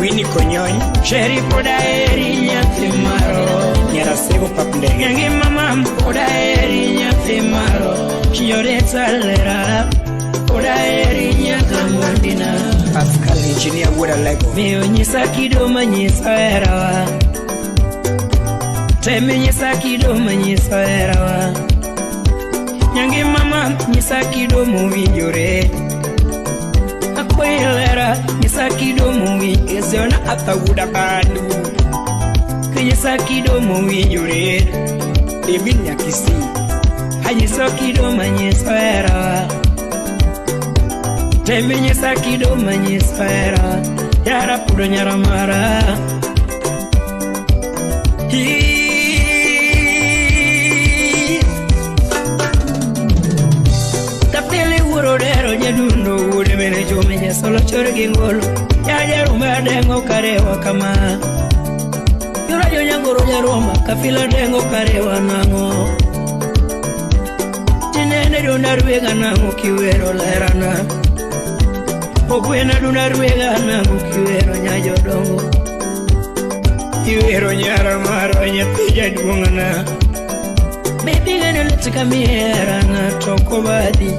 S6: Winnie Konyony.
S4: Sheri pod aheri nyathi maro.
S6: Nyarasego pap ndege.
S4: Nyangima mam pod aheri nyathi maro. Chinyore tsalera pod aheri nyaka mondina.
S6: Pascal engineer wuod Alego.
S4: Miyo nyisa kido manyiso herawa. Temi nyisa kido manyiso herawa. Nyangima mam nyisa kido mowinjore. Akwayi lera nyisa kido mowinjore. Siona
S6: Arthur wuod Abandu.
S4: Nyisa kido mowinjore.
S6: Emil Nyakisi.
S4: Anyiso kido manyiso herawa. Temi nyisa kido manyiso herawa. Yara pudo nyara mara. Kapele wuoro dero nyadundo wuode mene chome jasolo chore gi ngolo. Jajarume dengo karewa kama. Yora jonyangoro jaroma kafila dengo karewa nang'o. Tinene dunda rwega nang'o kiwero lerana. Ogwena dunda rwega nang'o kiwero nyajodongo. Iwero nyara maro nyathi jaduong'na. Baby geno lit kamierana toko badhi.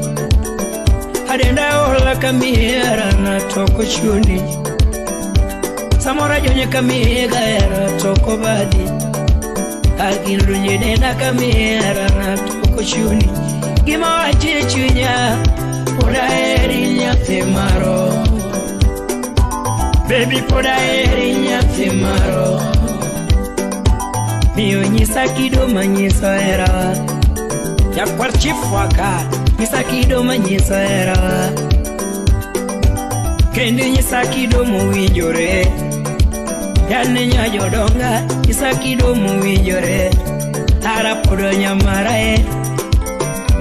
S4: Adenda ola kamierana toko chuni. Samora jonye kamiega era toko badhi. Agin dunye denda kamierana toko chuni. Gima wachi chunya pod aheri nyathi maro. Baby pod aheri nyathi maro. Miyo nyisa kido manyiso herawa.
S6: Jakwar chief waka.
S4: Nyisa kido manyiso herawa. Kendo nyisa kido mowinjore. Yani nyajodonga nyisa kido mowinjore. Ara podo nyamara e.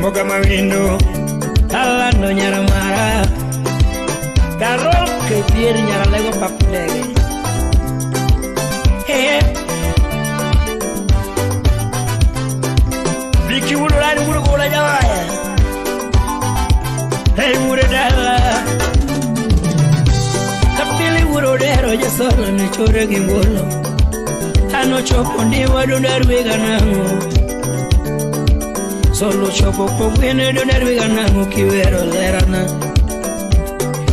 S6: Moga mawindo.
S4: Alando nyara mara.
S6: Karol kebier Nyaralego pap ndege.
S4: Hey.
S6: Viki wudo lani wudo gola jawaya.
S4: Hey wudo dala. Kapili wudo dero jasolo ne chore gi ngolo. Ano chopo ndi wadunda rwega nang'o. Solo chopo kogwene dunda rwega nang'o kiwero lerana.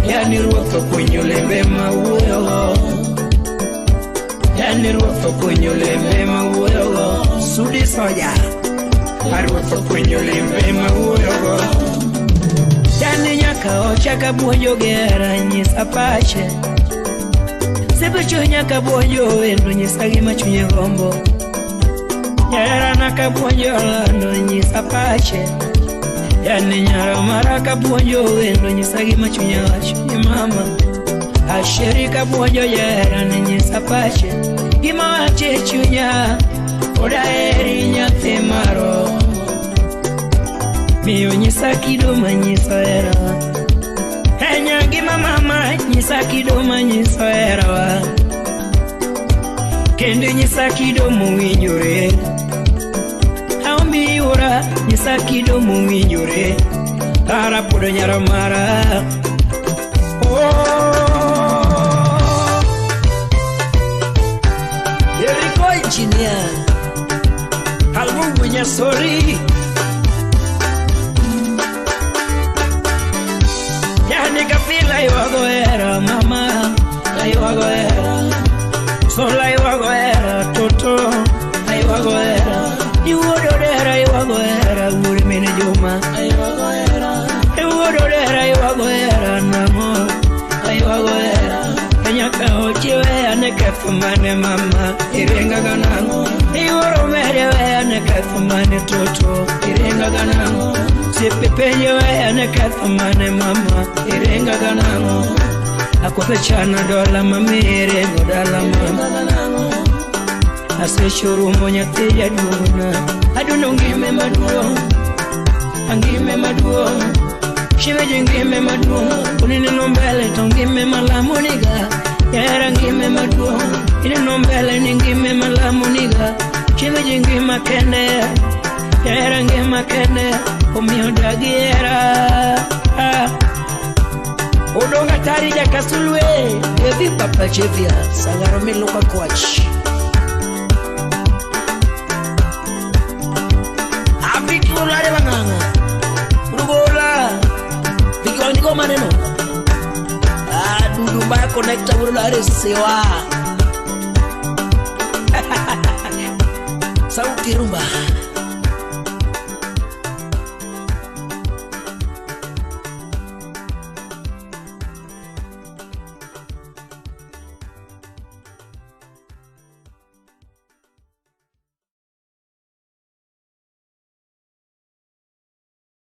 S4: Yani ruoth okunyo lembe mawuoyogo. Yani ruoth okunyo lembe mawuoyogo.
S6: Sudi soja. Ruoth okunyo lembe mawuoyogo.
S4: Yani nyaka ochaka buonjo gera nyisa pache. Sepecho nyaka buonjo wendo nyisa gima chunye gombo. Nyara naka buonjo lando nyisa pache. Yani nyara mara kabuonjo wendo nyisa gima chunye wacho ni mama. Asheri kabuonjo yera ni nyisa pache. Gima wache chunya pod aheri nyathi maro. Miyo nyisa kido manyiso herawa. Nyangima mama nyisa kido manyiso herawa. Kendo nyisa kido mowinjore. Aombi ura nyisa kido mowinjore. Ara podo nyara mara.
S6: Oh. Eriko engineer. Albu nyasori.
S4: Yani kafila iwago era mama. Iwago era. Sola iwago era toto. Iwago era. Iwodo dera iwago era wuri mene juma. Iwago era. Iwodo dera iwago era namo. Iwago era. Nyaka ochiwe ane ketho mane mama. Iringa ganang'o. Iworo mere we ane ketho mane toto. Iringa ganang'o. Sipe penjo we ane ketho mane mama. Iringa ganang'o. Akothe chana dola mami iringo dala mama. Asechorumo nyathi jaduong'na. Adundo ngime maduong'. Angime maduong'. Shimeji ngime maduong'. Unineno mbele to ngime malamuniga. Yera ngime maduong'. Ineno mbele ni ngime malamuniga. Shimeji ngima kende. Yera ngima kende. Omiyo dagi hera. Bakari Jakasulwe, Evi Papa Chevia, Sangaro Miluka Kwach. Avikula de Banganga, Urugola, Vikoniko Maneno. Ah, Dudu Maya Connecta Urulare Sewa. Sauti Rumba.